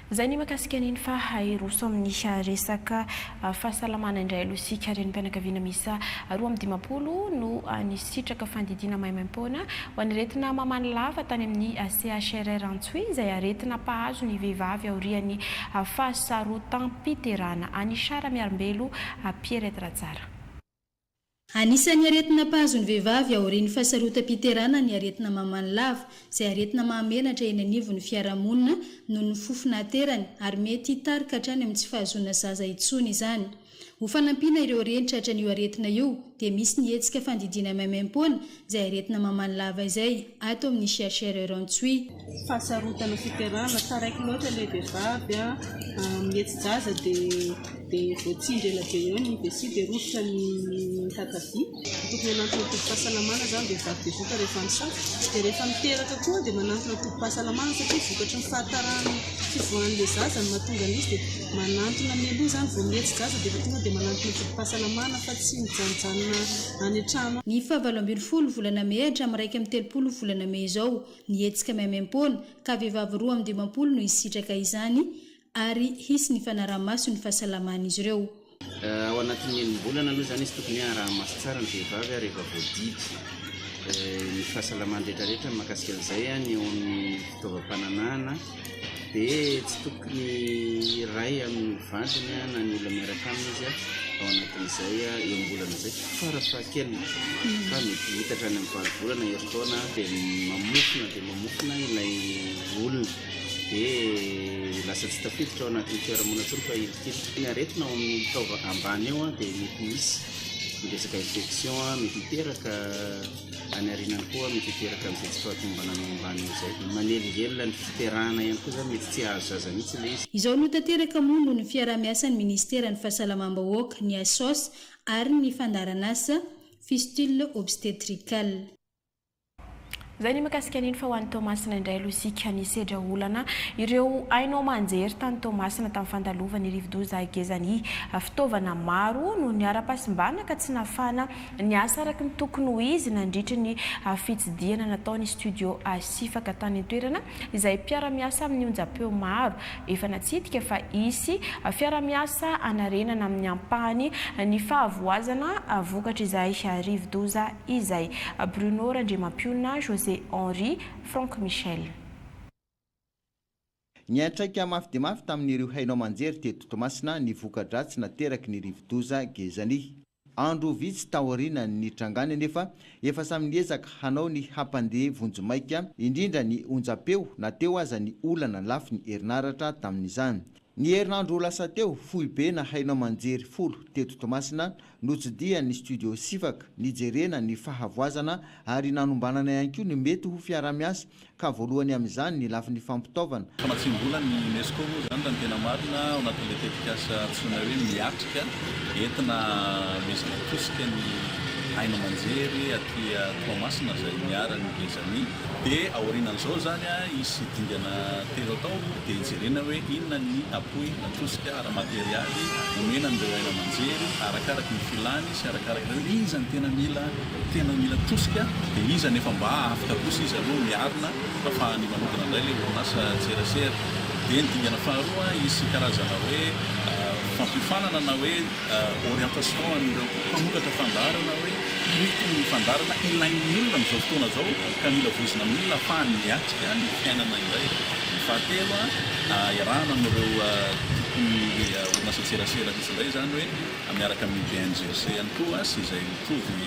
Izay ny mahakasika an'iny fa hiroso amin'ny resaka fahasalamana indray aloha isika. Renim-pianakaviana miisa 52 no nisitraka fandidiana maimaimpoana ho an'ny aretina mamany lava tany amin'ny CHRR Antsohihy izay aretina mpahazo ny vehivavy aorian'ny fahasarotam-piterahana. Anisha Ramiarimbelo, Pierrette Ratsara. Anisan'ny aretina mpahazo ny vehivavy aorian'ny fahasarotam-piterahana ny aretina mamany lava, izay aretina mahamenatra eny anivon'ny fiarahamonina noho ny fofona aterany ary mety hitarika hatrany amin'ny tsy fahazoana zaza intsony izany. Ho fanampiana ireo reny tratran'io aretina io dia misy ny hetsika fandidiana maimaimpoana izay aretina mamany lava izay ato amin'ny CHRR Antsohihy. Fahasarotana fiterahana, taraiky loatra ilay vehivavy, mihetsi-jaza dia. Dia voatsindry ela be eo ny vessie dia rovitra ny tatavia. Tokony hanantona tobim-pahasalamana izany vehivavy bevohoka rehefa misafo. Dia rehefa miteraka koa dia manantona tobim-pahasalamana satria vokatry ny fahataran'ny fivoahan'ilay zaza no mahatonga an'izy dia manantona mialoha izany vao mihetsi-jaza dia efa tonga dia manantona tobim-pahasalamana fa tsy mijanojanona any an-trano. Ny faha 18 volana mey hatramin'ny 31 volana mey izao ny hetsika maimaimpoana ka vehivavy 52 no hisitraka izany ary hisy ny fanaraha-maso ny fahasalaman'izy ireo. Ao anatin'ny enim-bolana aloha izany izy tokony hoe araha-maso tsara ny vehivavy rehefa voadidy ny fahasalamany rehetrarehetra mahakasika an'izay ny eo amin'ny fitaovam-pananahana dia tsy tokony hiray amin'ny vadiny na ny olona miaraka aminy izy ao anatin'izay enim-bolana izay farafahakeliny fa mety hiitatra any amin'ny valo volana, herintaona dia mamofona dia mamofona ilay olona. dia lasa tsy tafiditra ao anatin'ny fiarahamonina intsony fa hilikilika. Ny aretina ao amin'ny taova ambany ao dia mety misy ny resaka infection, mety hiteraka any aoriana any koa, mety hiteraka amin'izay tsy fahatomombanana ao ambany ao izay. Manelingelina ny fiterahana ihany koa izany, mety tsy hahazo zaza mihitsy ilay izy. Izao no tanteraka moa noho ny fiaraha-miasan'ny Ministeran'ny Fahasalamam-bahoaka, ny Asos ary ny fandaharanasa Fistule Obstétricale. Izay ny mikasika an'iny fa ho any Toamasina indray aloha isika nisedra olana ireo haino aman-jery tany Toamasina tamin'ny fandalovan'ny rivodoza Gezani. Fitaovana maro no niharam-pahasimbana ka tsy nahafahana niasa araka ny tokony ho izy nandritry ny fitsidihana nataon'ny Studio Sifaka tany an-toerana izay mpiara-miasa amin'ny onjam-peo maro. Efa natsidika fa hisy fiara-miasa hanarenana amin'ny ampahany ny fahavoazana vokatr'izay rivodoza izay. Bruno Randriamampionona, José Henri, Franck Michel. Niantraika mafy dia mafy tamin'ireo haino aman-jery teto Toamasina ny voka-dratsy nateraky ny rivodoza Gezani. Andro vitsy taorian'ny nitrangany anefa, efa samy niezaka hanao ny hampandeha vonjimaika indrindra ny onjam-peo na teo aza ny olana lafiny herinaratra tamin'izany. Ny herinandro lasa teo, foibe na haino aman-jery folo teto Toamasina Notsidihan'ny Studio Sifaka, nijerena ny fahavoazana ary nanombanana ihany koa ny mety ho fiarahamiasa ka voalohany amin'izany ny lafiny fampitaovana. Famatsiam-bola ny Unesco moa izany raha ny tena marina ao anatin'ilay tetikasa antsoina hoe Miatrika entina hanomezana tosika ny haino aman-jery aty Toamasina izay niharan'ny Gezani. Dia aorianan'izao izany hisy dingana telo atao dia hijerena hoe inona ny appui na tosika ara-materialy omena an'ireo haino aman-jery arakaraky ny filany sy arakaraky ny hoe iza no tena mila tena mila tosika dia iza no efa mba afaka kosa izy aloha miarina afahany manodina indray ilay orinasa tserasera. Dia ny dingana faharoa hisy karazana hoe fampiofanana na hoe orientation an'ireo mpamokatra fandaharana hoe ireto ny fandaharana ilain'ny olona amin'izao fotoana izao ka mila voizina amin'ny olona ahafahany miatrika ny fiainana indray. Ny fahatelo, iarahana amin'ireo tompon'ny orinasan-tserasera mihitsy indray izany hoe miaraka amin'ny BNGRC ihany koa sy izay mitovy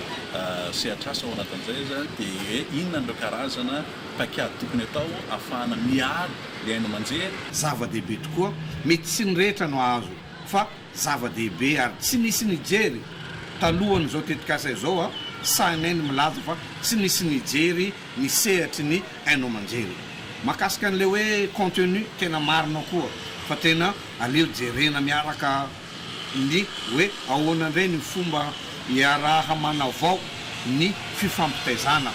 sehatr'asa ao anatin'izay izany dia hoe inona ireo karazana paikady tokony atao ahafahana miaro ny haino aman-jery. Zava-dehibe tokoa, mety tsy ny rehetra no hahazo fa zava-dehibe ary tsy nisy nijery talohan'izao tetikasa izao. sahinay ny milaza fa tsy nisy nijery ny sehatry ny haino aman-jery. Mahakasika an'ilay hoe contenu, tena marina koa fa tena aleo jerena miaraka ny hoe ahoana indray ny fomba iaraha-manavao ny fifampitaizana.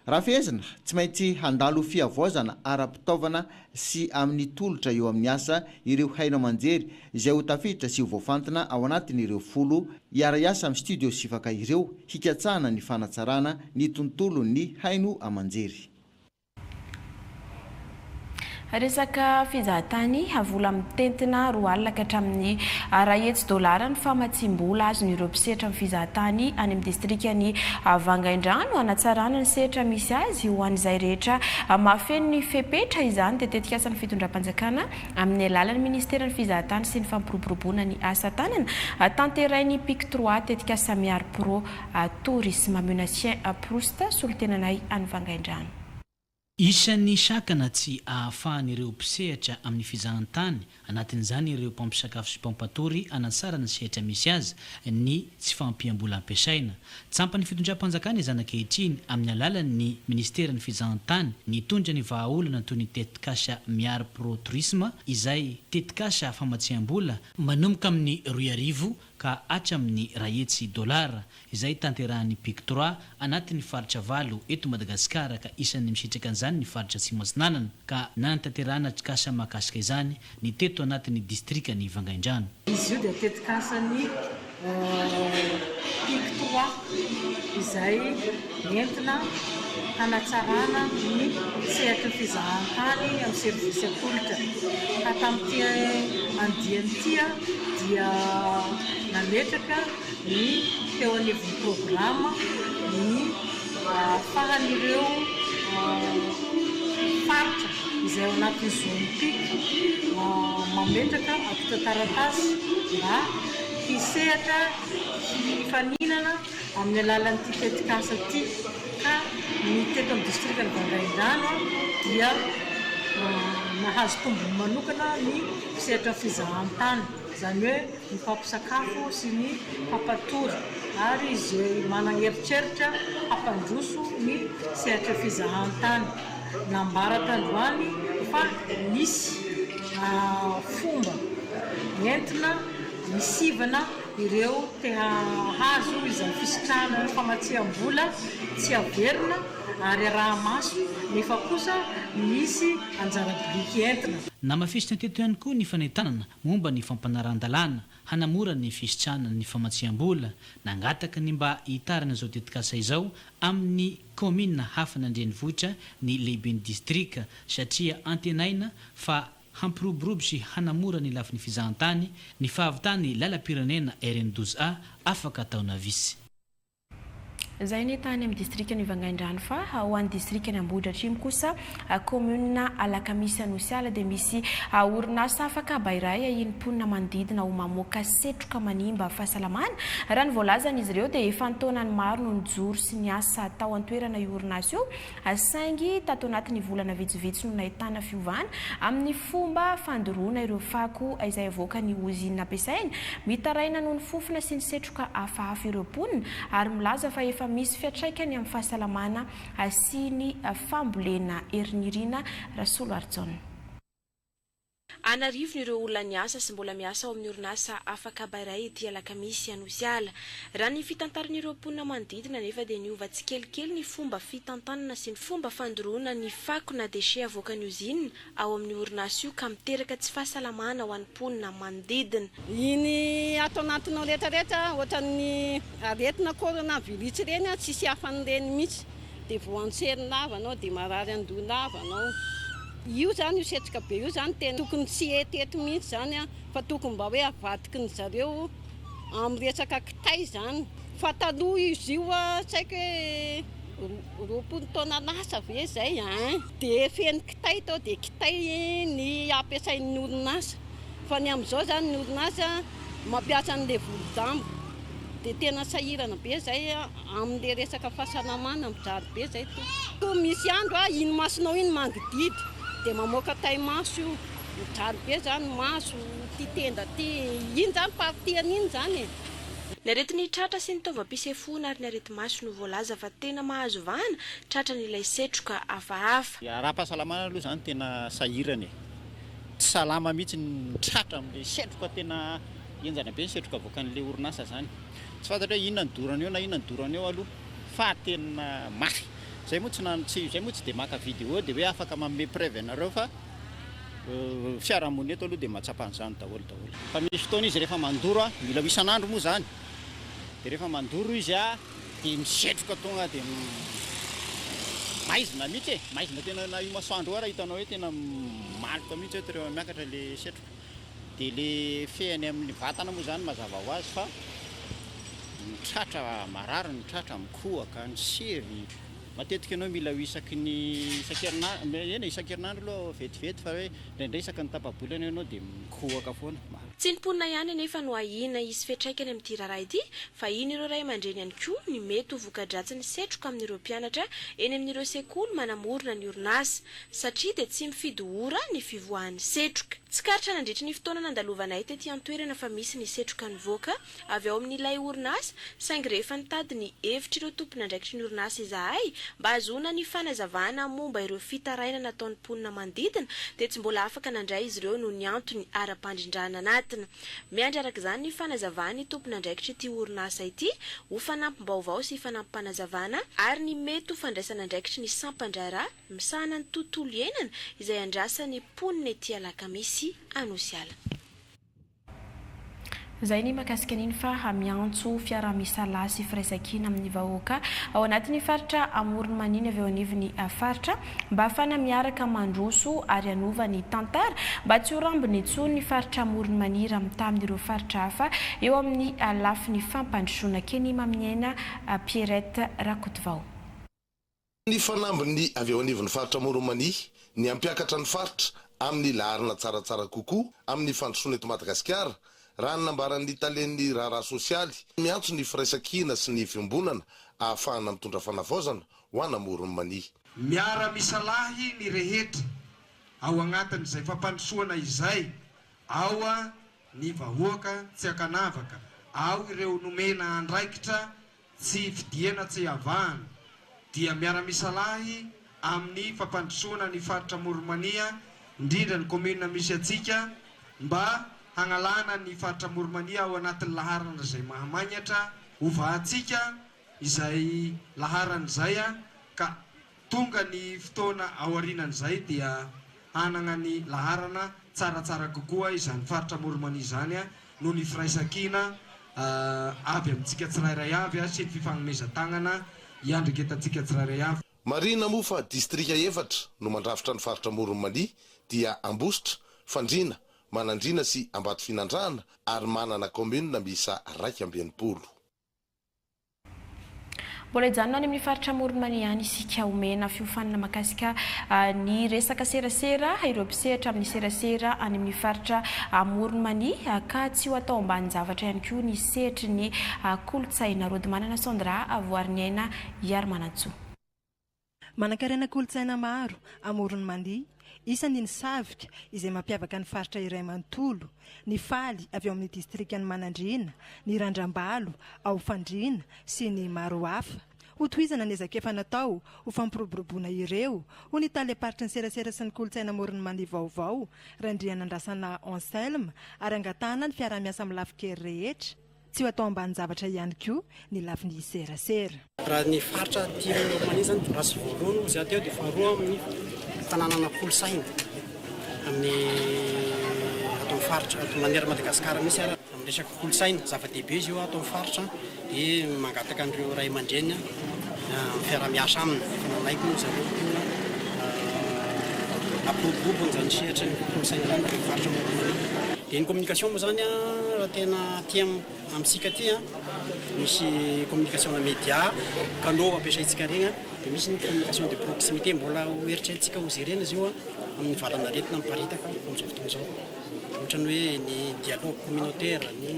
Raha fehezina, tsy maintsy handalo fihavaozana ara-pitaovana sy amin'ny tolotra eo amin'ny asa ireo haino aman-jery izay ho tafiditra sy ho voafantina ao anatin'ireo folo hiara-hiasa amin'ny Studio Sifaka ireo hikatsahana ny fanatsarana ny tontolon'ny haino aman-jery. Resaka fizahatany, vola mitentina 20 ka hatramin'ny iray hetsy dolara ny famatsiam-bola azon'ireo mpisehatra amin'ny fizahatany any amin'ny distrikan'i Vangaindrano hanatsarana ny sehatra misy azy ho an'izay rehetra mahafeno ny fepetra. Izany dia tetikasan'ny fitondram-panjakana amin'ny alalan'ny minisiteran'ny fizahatany sy ny fampiroboroboana ny asa tanana tanterain'ny Pic Trois, tetikasa Miaro Pro Tourisme. Menacien Proust, solontenanay any Vangaindrano. Isan'ny sakana tsy ahafahan'ireo mpisehatra amin'ny fizahantany, anatin'izany ireo mpampisakafo sy mpampatory hanatsara ny sehatra misy azy, ny tsy fahampiam-bola ampiasaina. Tsampan'ny fitondram-panjakana izany ankehitriny amin'ny alalan'ny minisiteran'ny fizahantany nitondra ny vahaolana toy ny tetikasa Miary Pro Tourisme izay tetikasa famatsiam-bola manomboka amin'ny 2000 ka hatramin'ny 100 dolara, izay tanterahan'ny Pic Trois anatin'ny faritra valo eto Madagasikara ka isan'ny misitraka an'izany ny faritra Atsimo Atsinanana ka nanatanterahana atrikasa mahakasika izany ny teto anatin'ny distrikan'i Vangaindrano. Izy io dia tetikasan'ny Pic Trois izay entina hanatsarana ny sehatry ny fizahantany amin'ny servisy atolotra. Ka tamin'ity andiany ity dia nametraka ny teo anivon'ny programa ny ahafahan'ireo faritra izay ao anatin'ny zone pic mametraka antontan-taratasy mba hisehatra hifaninana amin'ny alalan'ity tetikasa ity ka ny teto amin'ny distrikan'i Vangaindrano dia nahazo tombony manokana ny sehatra fizahantany, izany hoe ny mpampisakafo sy ny mpampatory ary izay manan'eritreritra hampandroso ny sehatra fizahantany. Nambara tandroany fa nisy fomba entina misivana ireo te hahazo izany fisitrahana famatsiam-bola tsy averina ary araha-maso nefa kosa misy anjara biriky entina. Namafisina teto ihany koa ny fanentanana momba ny fampanarahan-dalàna hanamora ny fisitrahana ny famatsiam-bola. Nangataka ny mba hitarana izao tetikasa izao amin'ny kaominina hafa an-drenivohitra ny lehiben'ny distrika satria antenaina fa Hampiroborobo sy hanamora ny lafiny fizahantany ny fahavitan'ny lalam-pirenena RN 12 A afaka taona vitsy. Izay ny tany amin'ny distrikan'i Vangaindrano fa ho an'ny distrikan'i Ambohidratrimo kosa, kaominina Alakamisy Anosiala dia misy orinasa afakaba iray ahian'ny mponina manodidina ho mamoaka setroka manimba fahasalamana. Raha ny voalazan'izy ireo dia efa an-taonany maro no nijoro sy niasa tao an-toerana io orinasa io Saingy tato anatin'ny volana vitsivitsy no nahitana fiovana amin'ny fomba fandoroana ireo fako izay avoakan'ny ozinina ampiasaina. Mitaraina noho ny fofona sy ny setroka hafahafa ireo mponina ary milaza fa efa misy fiantraikany amin'ny fahasalamana sy ny fambolena. Herinirina Rasoloarijaona. An'arivony ireo olona niasa sy mbola miasa ao amin'ny orinasa Afakaba iray ety Alakamisy Anosiala. Raha ny fitantaran'ireo mponina manodidina anefa dia niova tsikelikely ny fomba fitantanana sy ny fomba fandoroana ny fako na déchets avoakan'ny ozinina ao amin'io orinasa io ka miteraka tsy fahasalamana ho an'ny mponina manodidina. Iny ato anatinao rehetra rehetra ohatran'ny aretina coronavirus ireny tsisy hafan'ireny mihitsy. Dia voantsery lava anao, dia marary andoha lava anao. Io zany, io setroka be io zany tena tokony tsy hety eto mihitsy zany an, fa tokony mba hoe avadiky ny zareo amin'ny resaka kitay zany. Fa taloha izy io an, tsy haiko hoe 20 taona lasa ve zay ein, dia feno kitay tao, dia kitay ny ampiasain'ny orinasa. Fa ny amin'izao zany ny orinasa mampiasa an'ilay volo-damba, dia tena sahirana be zay amin'ilay resaka fahasalamana, mijaly be zay tompoko. Misy andro a, iny masonao iny mangididy dia mamoaka tai-maso io, mijaly be zany maso, ity tenda ity, iny zany partie an'iny zany e. Ny aretin'ny tratra sy ny taovam-pisefoana ary ny areti-maso no voalaza fa tena mahazo vahana tratran'ilay setroka hafahafa. Ara-pahasalamana aloha izany tena sahirana e! Tsy salama mihitsy ny tratra amin'ilay setroka tena henjana be ny setroka avoakan'ilay orinasa izany. Tsy fantatra hoe inona ny dorana eo na inona ny dorana eo aloha fa tena mafy. Izay moa tsy na- tsy izay moa tsy dia maka vidéo dia hoe afaka manome preuve anareo fa fiarahamonina eto aloha dia mahatsapa an'izany daholo daholo. Fa misy fotoana izy rehefa mandoro a, mila ho isan'andro moa izany, dia rehefa mandoro izy a, dia misetroka tonga dia maizina mihitsy e, maizina tena na io masoandro io ara hitanao hoe tena maloka mihitsy hoe rehefa miakatra ilay setroka. Dia ilay fehiny amin'ny vatana moa izany mazava ho azy fa ny tratra marary, ny tratra mikohaka, ny sery. Matetika ianao mila ho isaky ny isan-kerinandro, eny e, isan-kerinandro aloha vetivety fa hoe indraindray isaky ny tapa-bolana ianao dia mikohaka foana. Tsy ny mponina ihany anefa no ahiana hisy fiantraikany amin'ity raharaha ity fa ahian'ireo ray aman-dreny ihany koa ny mety ho voka-dratsin'ny setroka amin'ireo mpianatra eny amin'ireo sekoly manamorona ny orinasa satria dia tsy mifidy ora ny fivoahan'ny setroka. Tsikaritra nandritry ny fotoana nandalovanay tety an-toerana fa misy ny setroka nivoaka avy ao amin'ilay orinasa, saingy rehefa nitady ny hevitr'ireo tompon'andraikitry ny orinasa izahay mba hahazoana ny fanazavana momba ireo fitarainana nataon'ny mponina manodidina dia tsy mbola afaka nandray izy ireo noho ny antony ara-pandrindrana anatiny. Miandry araka izany ny fanazavan'ny tompon'andraikitr'ity orinasa ity ho fanampim-baovao sy fanampim-panazavana ary ny mety ho fandraisan'andraikitry ny sampan-draharaha misahana ny tontolo iainana izay andrasan'ny mponina ety Alakamisy Anosiala. Izay ny mahakasika an'iny fa miantso fiaraha-misalahy sy firaisankina amin'ny vahoaka ao anatin'ny faritra Amoron'i Mania ny avy eo anivon'ny faritra mba hahafahana miaraka mandroso ary hanova ny tantara mba tsy ho rambony intsony ny faritra Amoron'i Mania raha mitaha amin'ireo faritra hafa eo amin'ny lafiny fampandrosoana. Kenny Maminiaina Pierrette Rakotovao. Ny fanambin'ny avy eo anivon'ny faritra Amoron'i Mania ny hampiakatra ny faritra amin'ny laharana tsaratsara kokoa amin'ny fandrosoana eto Madagasikara, raha ny nambaran'ny talen'ny raharaha sosialy, miantso ny firaisankina sy ny fiombonana ahafahana mitondra fanavaozana ho an'Amoron'i Mania. Miara-misalahy ny rehetra ao agnatin'izay fampandrosoana izay, ao ny vahoaka tsy ankanavaka, ao ireo nomena andraikitra Tsy fidiana tsy avahana dia miara-misalahy amin'ny fampandrosoana ny faritra Amoron'i-Mania, indrindra ny commune misy antsika, mba hagnalana ny faritra Amoron'i-Mania ao anatin'ny laharana izay mahamagnatra, hovahantsika izay laharana izay ka Tonga ny fotoana aorianan'izay dia hanagna ny laharana tsaratsara kokoa izany faritra Amoron'i Mania izany noho ny firaisankina avy amintsika tsirairay avy sy ny fifagnomezan-tagnana iandreketantsika tsirairay avy. Marihina moa fa distrika efatra no mandrafitra ny faritra Amoron'i Mania dia Ambositra, Fandriana, Manandriana sy Ambatofinandrahana ary manana kaominina miisa 61. Mbola hijanona any amin'ny faritra Amoron'i Mania ihany isika. Omena fiofanana mahakasika ny resaka serasera ireo mpisehatra amin'ny serasera any amin'ny faritra Amoron'i Mania ka tsy ho atao ambanin-javatra ihany koa ny sehatry ny kolontsaina. Rodimanana Sandra, Voariniaina Iharimanantsoa. Manankarena kolontsaina maro amoron'i Mania, isany ny savika izay mampiavaka ny faritra iray manontolo, ny faly avy ao amin'ny distrikan'i Manandriana, ny randrambalo ao Fandriana sy ny maro hafa. Hotohizana ny ezaka efa natao ho fampiroboroboana ireo, hoy ny talem-paritry ny serasera sy ny kolontsaina amoron'i Mania vaovao, Randrianandrasana Anselme, ary angatahana ny fiaraha-miasa amin'ny lafin-kery rehetra. Tsy ho atao ambanin-javatra ihany koa ny lafiny serasera. Raha ny faritra aty amin'ny Roumanie izany dia raha tsy voalohany hozy aho teo dia faharoa amin'ny fananana kolosaina amin'ny ato amin'ny faritra ato manerana Madagasikara mihitsy ara. Amin'ny resaka kolontsaina, zava-dehibe izy io ato amin'ny faritra dia mangataka an'ireo ray aman-dreny amin'ny fiaraha-miasa aminy, efa nanaiky moa zareo koa hampiroborobo an'izany sehatry ny kolontsaina izany ato amin'ny faritra Amoron'i Mania. Dia ny communication moa izany raha tena aty amintsika aty misy communication na média, canaux ampiasaintsika regny dia misy ny communication de proximité mbola ho eritreretintsika ho jerena izy io amin'ny valan'aretina miparitaka amin'izao fotoana izao. Ohatran'ny hoe ny dialogue communautaire, ny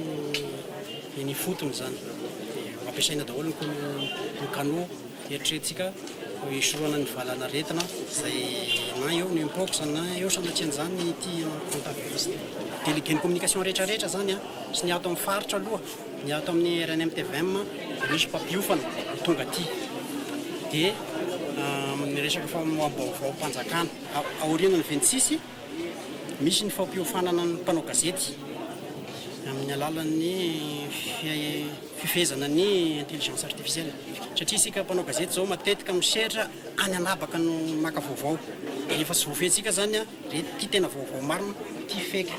eny ifotony izany. Dia ho ampiasaina daholo ny canaux eritreretintsika. Hisorohana ny valanaretina izay na eo ny mpox na eo sanatrian'izany ity hantavirus ity. Délégué ny communication rehetra rehetra izany sy ny ato amin'ny faritra aloha, ny ato amin'ny RNMTVM dia misy mpampiofana ho tonga aty. Dia amin'ny resaka famoaham-baovaom-panjakana aorianan'ny 26 misy ny fampiofanana ny mpanao gazety amin'ny alalan'ny fifehezana ny intelligence artificielle satria isika mpanao gazety izao matetika misehatra any an'habaka no maka vaovao dia rehefa tsy voafehintsika izany re ity tena vaovao marina ity fake.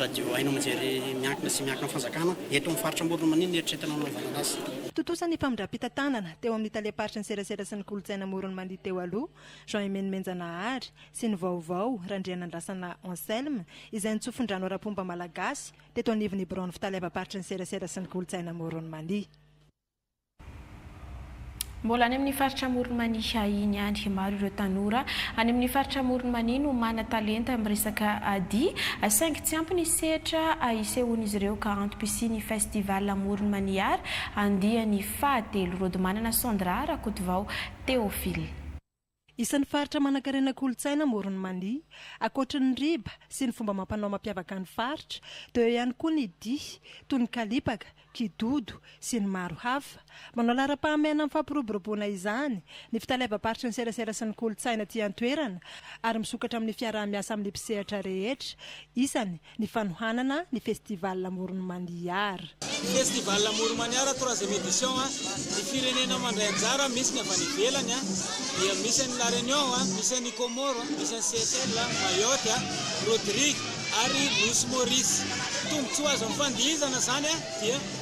Radio haino aman-jery miankina sy miankina amin'ny fanjakana eto amin'ny faritra Amoron'i Mania no eritreretina hanaovana anazy. Tontosa ny famindram-pitantanana teo amin'ny talem-paritry ny serasera sy ny kolontsaina Amoron'i Mania teo aloha, Jean Aimé Nomenjanahary, sy ny vaovao, Randrianandrasana Anselme, izay nitsofin-drano ara-pomba malagasy teto anivon'ny biraon'ny fitaleavam-paritry ny serasera sy ny kolontsaina Amoron'i Mania. Mbola any amin'ny faritra Amoron'i Mania iny ihany, maro ireo tanora any amin'ny faritra Amoron'i Mania no manan-talenta amin'ny resaka dihy, saingy tsy ampy ny sehatra isehoan'izy ireo ka antom-pisian'ny Festival Amoron'i Mania Art andiany fahatelo. Rodimanana Sandra Rakotovao Théophile. Isan'ny faritra manankarena kolontsaina Amoron'i Mania. Ankoatry ny riba sy ny fomba amam-panao mampiavaka ny faritra, dia eo ihany koa ny dihy, toy ny kalipaka, kidodo, sy ny maro hafa. Manao laharam-pahamehana amin'ny fampiroboroboana izany ny fitaleavam-paritry ny serasera sy ny kolontsaina aty an-toerana ary misokatra amin'ny fiaraha-miasa amin'ny mpisehatra rehetra, isany ny fanohanana ny Festival Amoron'i Maniara. Festival Amoron'i Maniara troisième édition, ny firenena mandray anjara misy ny avy any ivelany dia misy an'i La Réunion, misy an'i Comores, misy an'i Seychelles, Mayotte, Rodrigue ary Nosy Maurice. Tombontsoa azo amin'ny fandihizana izany dia ny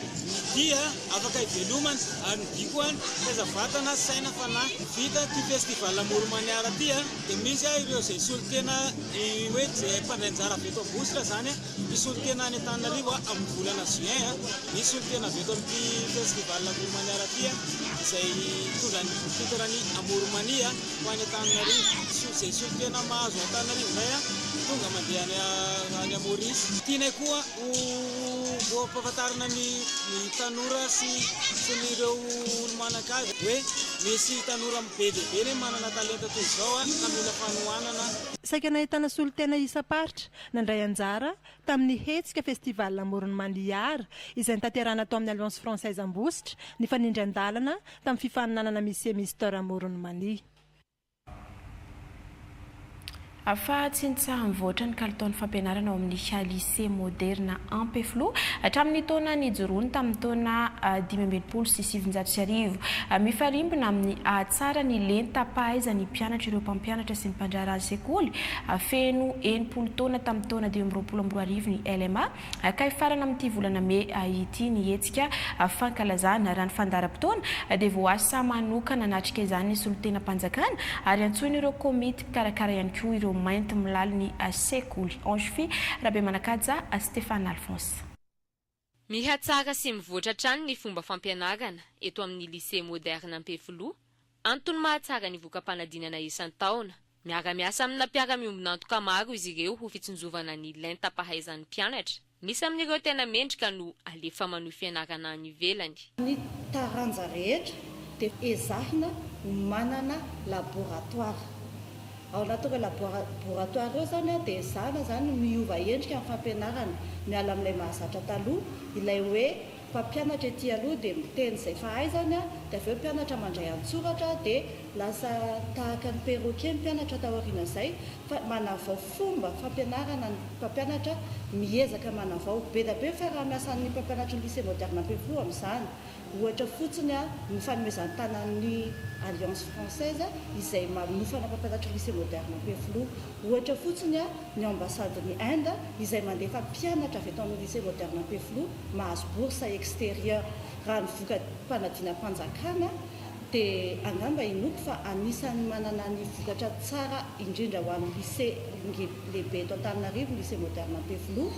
dihy afaka hivelomana ary ny dihy koa taiza vatana, saina, fanahy. Vita ity Festival Amoron'i Maniara ity dia misy ireo izay solontena Ny hoe izay mpandray anjara avy eto Ambositra izany hisolo tena any Antananarivo amin'ny volana juin. Misy solontena avy eto amin'ity festival Amoron'i Mania ity izay hitondra ny titre ny Amoron'i Mania ho any Antananarivo. Izay solontena mahazo Antananarivo indray tonga mandeha any Maurice. Tianay koa ho ampahafantarina ny tanora sy ny ireo olo-manan-kaja hoe misy tanora be dia be anie manana talenta toy izao ka mila fanohanana. Saika nahitana solontena isam-paritra nandray anjara tamin'ny hetsika Festival Amoron'i Mania izay notanterahina tao amin'ny Alliance Française Ambositra nifanindran-dalana tamin'ny fifaninanana Miss et Mister Amoron'i Mania. Fa tsy nitsaha-mivoatra ny kalitaon'ny fampianarana ao amin'ny Lycée Moderna Ampefiloha hatramin'ny taona nijoroany tamin'ny taona 1965. Mifarimbona amin'ny hahatsara ny lentam-pahaizan'ny mpianatra ireo mpampianatra sy ny mpandraharaha sekoly. Feno 60 taona tamin'ny taona 2025 ny LMA. Ka hifarana amin'ity volana mey ity ny hetsika fankalazana. Raha ny fandaharam-potoana dia voaasa manokana hanatrika izany ny solontenam-panjakana ary antsoin'ireo komity mpikarakara ihany koa ireo mainty milaly ny sekoly. Ange Fy Rabemanakaja, Stéphane Alphonse. Mihatsara sy mivoatra hatrany ny fomba fampianarana eto amin'ny Lycée Moderne Ampefiloha, antony mahatsara ny voka-panadinana isan-taona. Miara-miasa amina mpiara-miombon'antoka maro izy ireo ho fitsinjovana ny lentam-pahaizan'ny mpianatra. Misy amin'ireo tena mendrika no alefa manohy fianarana any ivelany. Ny taranja rehetra dia ezahina ho manana laboratoire. Ao anatin'ireo laboratoire ireo izany dia ezahina izany miova endrika ny fampianarana, miala amin'ilay mahazatra taloha, ilay hoe Mpampianatra ety aloha dia miteny izay fahaizany dia avy eo mpianatra mandray an-tsoratra dia lasa tahaka ny perroquet ny mpianatra taorian'izay fa manavao fomba fampianarana ny mpampianatra miezaka manavao be dia be ny fiaraha-miasan'ny mpampianatry ny lycée moderne Ampefiloha amin'izany ohatra fotsiny ny fanomezan-tanan'ny Alliance française izay manofana mpampianatry lycée moderne Ampefiloha ohatra fotsiny ny ambasadin'i Inde izay mandefa mpianatra avy eto amin'ny lycée moderne Ampefiloha mahazo bourse extérieur. Raha ny voka-panadinam-panjakana dia angamba inoako fa anisan'ny manana ny vokatra tsara indrindra ho an'ny lycée lehibe eto Antananarivo ny lycée moderne Ampefiloha.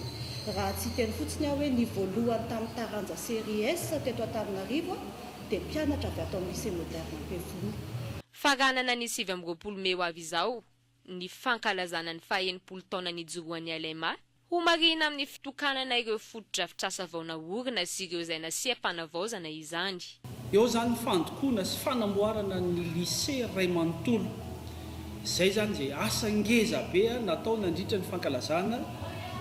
Raha tsy hiteny fotsiny aho hoe ny voalohany tamin'ny taranja série S teto Antananarivo dia mpianatra avy ato amin'ny lycée moderne Ampefiloha. Faranana ny 29 mey ho avy izao ny fankalazana ny faha-60 taona nijoroan'ny LMA, Homarihina amin'ny fitokanana ireo fotodrafitrasa vao naorina sy ireo izay nasiam-panavaozana izany. Eo izany ny fandokoana sy fanamboarana ny lycée iray manontolo. Izay izany izay asa ngeza be natao nandritra ny fankalazana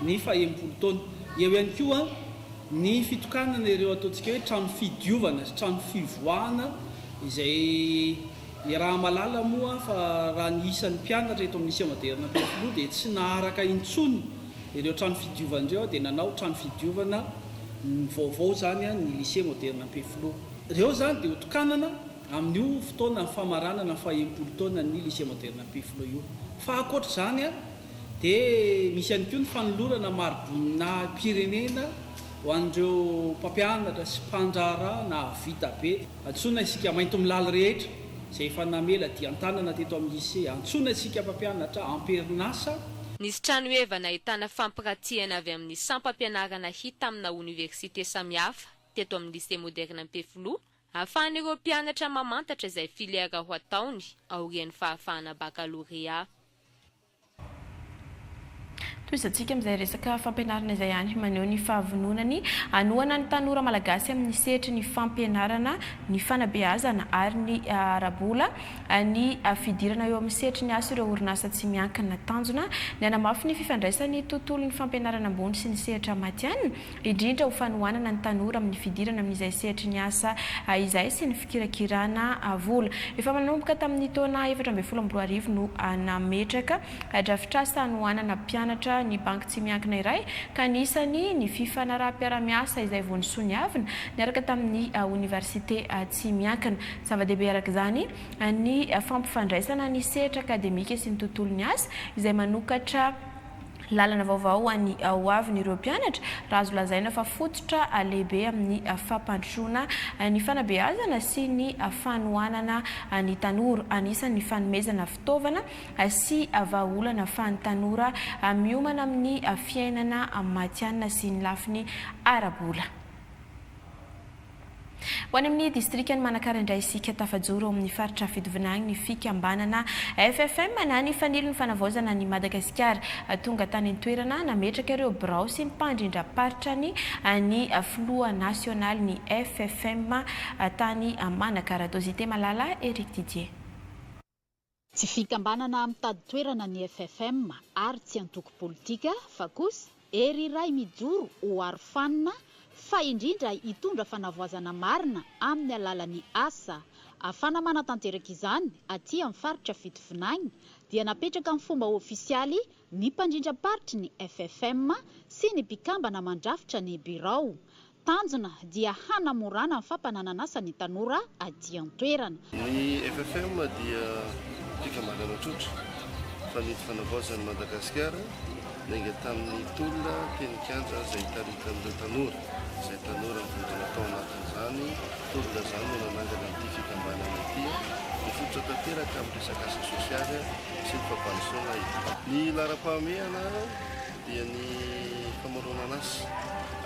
ny faha-60 taona. Eo ihany koa ny fitokanana ireo ataontsika hoe trano fidiovana sy trano fivoahana izay iaraha-mahalala moa fa raha ny isan'ny mpianatra eto amin'ny Lycée Moderne Ampefiloha dia tsy naharaka intsony ireo trano fidiovana ireo dia nanao trano fidiovana vaovao izany ny Lycée Moderne Ampefiloha. Ireo izany dia hotokanana amin'io fotoana famaranana ny faha-60 taonan'ny Lycée Moderne Ampefiloha io. Fa ankoatra izany dia misy ihany koa ny fanolorana mari-boninahi-pirenena ho an'ireo mpampianatra sy mpandraharaha nahavita be. Antsoina isika maintomilaly rehetra izay efa namela dian-tanana teto amin'ny Lycée. Antsoina isika mpampianatra am-perinasa. Nisy trano heva nahitana fampiratiana avy amin'ny sampam-pianarana hita amina oniversite samihafa teto amin'ny Lycée Moderne Ampefiloha ahafahan'ireo mpianatra mamantatra izay filière ho ataony aorian'ny fahafahana bakalorea. Tohizantsika amin'izay resaka fampianarana izay ihany, maneho ny fahavononany hanohana ny tanora malagasy amin'ny sehatry ny fampianarana, ny fanabeazana ary ny ara-bola ny fidirana eo amin'ny sehatry ny asa ireo orinasa tsy miankina. Tanjona ny hanamafy ny fifandraisan'ny tontolon'ny fampianarana ambony sy ny sehatra matihanina, indrindra ho fanohanana ny tanora amin'ny fidirana amin'izay sehatry ny asa izay sy ny fikirakirana vola. Efa manomboka tamin'ny taona 2014 no nametraka Drafitrasa hanohanana mpianatra ny banky tsy miankina iray ka anisany ny fifanaraham-piarahamiasa izay vao nosoniavina niaraka tamin'ny oniversite tsy miankina. Zava-dehibe araka izany ny fampifandraisana ny sehatra akademika sy ny tontolon'ny asa izay manokatra lalana vaovao ho an'ny hoavin'ireo mpianatra raha azo lazaina fa fototra lehibe amin'ny fampandrosoana ny fanabeazana sy ny fanohanana ny tanora. Anisan'ny fanomezana fitaovana sy vahaolana ahafahan'ny tanora miomana amin'ny fiainana matihanina sy ny lafiny ara-bola. Ho any amin'ny distrikan'i Manakara indray isika, tafajoro ao amin'ny faritra Fitovinagny ny fikambanana FFM na ny Fanilo ny Fanavaozana an'i Madagasikara. Tonga tany an-toerana nametraka ireo birao sy ny mpandrindram-paritra ny ny filoha nasionalin'ny FFM tany Manakara, Dosité Malala Eric Didier. Tsy fikambanana mitady toerana ny FFM ary tsy antoko politika fa kosa hery iray mijoro ho arofanina fa indrindra hitondra fanavoazana marina amin'ny alalan'ny asa. Ahafana manatanteraka izany aty amin'ny faritra Fitovinagny dia napetraka amin'ny fomba ofisialy ny mpandrindram-paritry ny FFM sy ny mpikambana mandrafitra ny birao. Tanjona dia hanamorana ny fampananan'asa ny tanora aty an-toerana. Ny FFM dia fikambanana tsotra fa nety fanavaozan'i Madagasikara niainga tamin'ny tolona teny kianja izay nitaritan'ireo tanora, izay tanora nivondrona tao anatin'izany tolona izany no nanangana an'ity fikambanana ity, mifototra tanteraka amin'ny resaka asa sosialy sy ny fampandrosoana ity. Ny laharam-pahamehana dia ny famoronana asa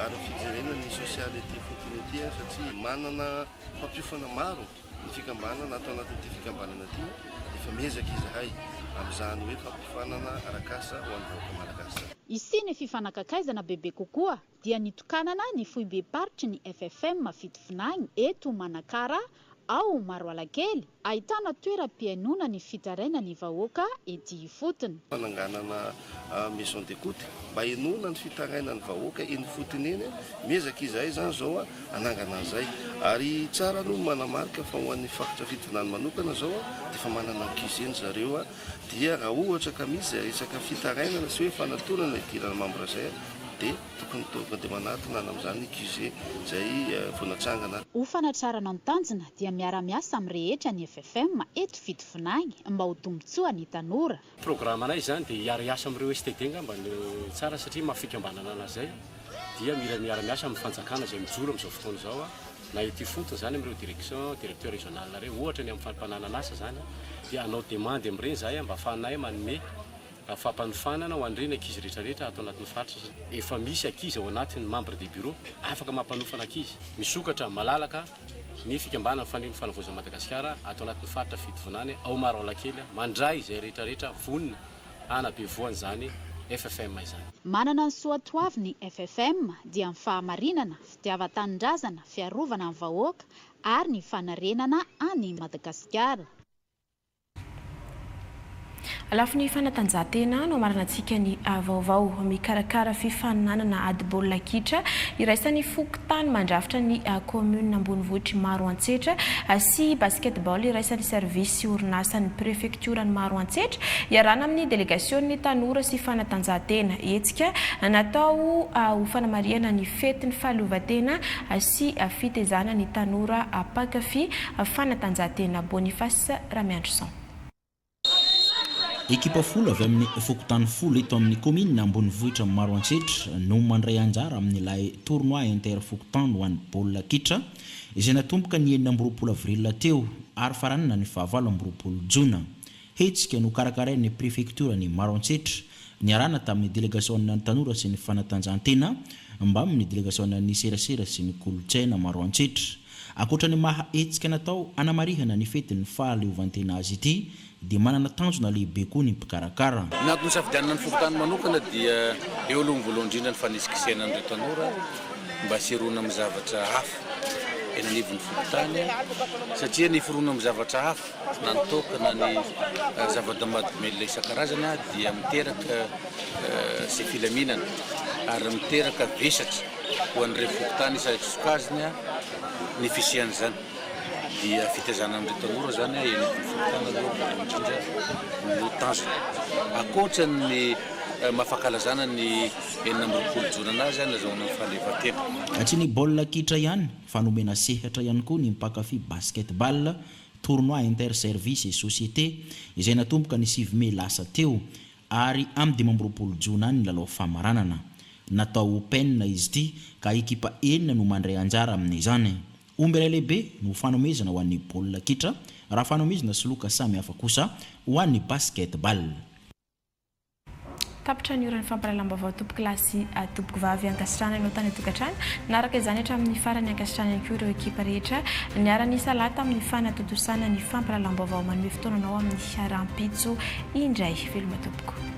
ary ny fijerena ny sosialy ety ifotony ety satria manana mpampiofana maro ny fikambanana ato anatin'ity fikambanana ity efa miezaka izahay amin'izany hoe fampiofanana arak'asa ho an'ny vahoaka malagasy. Hisian'ny fifanakakaizana bebe kokoa dia nitokanana ny foibem-paritry ny FFM Fitovinagny eto Manakara ao Maroalakely, ahitana toeram-pihainoana ny fitarainan'ny vahoaka ety ifotony. Fananganana maison d'écoute mba henoana ny fitarainan'ny vahoaka eny ifotony eny, miezaka izahay izany izao hanangana an'izay. Ary tsara aloha ny manamarika fa ho an'ny faritra Fitovinany manokana izao dia efa manana ny QG ny zareo dia raha ohatra ka misy izay resaka fitarainana sy hoe fanatonana hidirana membre izay dia Tokony tonga dia manatona any amin'izany ny QG izay vao natsangana. Ho fanatrarana ny tanjona dia miara-miasa amin'ny rehetra ny FFM eto Fitovinagny mba ho tombontsoan'ny tanora. Programme-nay izany dia hiara-hiasa amin'ireo STD angamba no tsara satria maha fikambanana an'izay dia mila miara-miasa amin'ny fanjakana izay mijoro amin'izao fotoana izao na ety ifotony izany amin'ireo direction, directeur régional ireo. Ohatra ny amin'ny fari-pananan'asa izany dia hanao demande amin'ireny izahay mba ahafahanay manome Fampanofanana ho an'ireny ankizy rehetra rehetra ato anatin'ny faritra satria efa misy ankizy ao anatin'ny membre de bureau afaka mampanofana ankizy. Misokatra malalaka ny fikambanana Fanilo Fanavaozana Madagasikara ato anatin'ny faritra Fitovinany ao Maroalakely mandray izay rehetra rehetra vonona hanabe voa an'izany. ffm izany. Manana ny soatoaviny ffm dia ny fahamarinana, fitiavan-tanindrazana, fiarovana ny vahoaka ary ny fanarenana an'i Madagasikara. Lafiny fanatanjahantena no hamaranantsika ny vaovao. Mikarakara fifaninanana ady baolina kitra iraisan'ny fokontany mandrafitra ny kaominina ambonivohitr'i Maroantsetra sy basketball iraisan'ny servisy sy orinasan'ny prefektioran'i Maroantsetra iarahana amin'ny delegasionin'ny tanora sy fanatanjahantena. Hetsika natao ho fanamarihana ny fetin'ny fahaleovantena sy fitezana ny tanora mpankafy fanatanjahantena. Boniface Ramiandrison. Ekipa folo avy amin'ny fokontany folo eto amin'ny kaominina ambonivohitra Maroantsetra no mandray anjara amin'ilay tournoi inter-fokontany ho an'ny baolina kitra izay natomboka ny 26 avril teo ary faranana ny fahavalo amby roapolo jona. Hetsika nokarakarain'ny prefektioran'i Maroantsetra niarahana tamin'ny delegasionan'ny tanora sy ny fanatanjahantena mbamin'ny delegasionan'ny serasera sy ny kolontsaina Maroantsetra. Ankoatra ny maha hetsika natao hanamarihana ny fetin'ny fahaleovantena azy ity dia manana tanjona lehibe koa ny mpikarakara. Ny antony nisafidianana ny fokontany manokana dia eo aloha ny voalohany indrindra ny fanesikesehana an'ireo tanora mba tsy hirona amin'ny zavatra hafa eny anivon'ny fokontany satria ny fironana amin'ny zavatra hafa na ny toaka na ny zava-mahadomelina isan-karazany dia miteraka tsy filaminana ary miteraka vesatra ho an'ireo fokontany isan-tsokajiny ny fisian'izany. Dia fitaizana an'ireo tanora izany eny anivon'ny fokontany aloha voalohany indrindra no tanjona. Ankoatra ny maha fankalazana ny 26 jona anazy nazahoana ny fahaleovantena. Tsy ny baolina kitra ihany fa nomena sehatra ihany koa ny mpankafy basket ball, tournoi inter service et société, izay natomboka ny 9 mey lasa teo ary amin'ny 25 jona any ny lalao famaranana. Natao open izy ity ka ekipa enina no mandray anjara amin'izany. Omby iray lehibe no ho fanomezana ho an'ny baolina kitra, raha fanomezana sy loka samihafa kosa ho an'ny basket ball. Tapitra ny oran'ny fampahalalam-baovao tompokolahy sy tompokovavy. Ankasitrahana ianao tany an-tokantrano nanaraka izany hatramin'ny farany. Ankasitrahana ihany koa ireo ekipa rehetra niara-nisalahy tamin'ny fanatontosana ny fampahalalam-baovao. Manome fotoana anao amin'ny rahampitso indray. Veloma tompoko.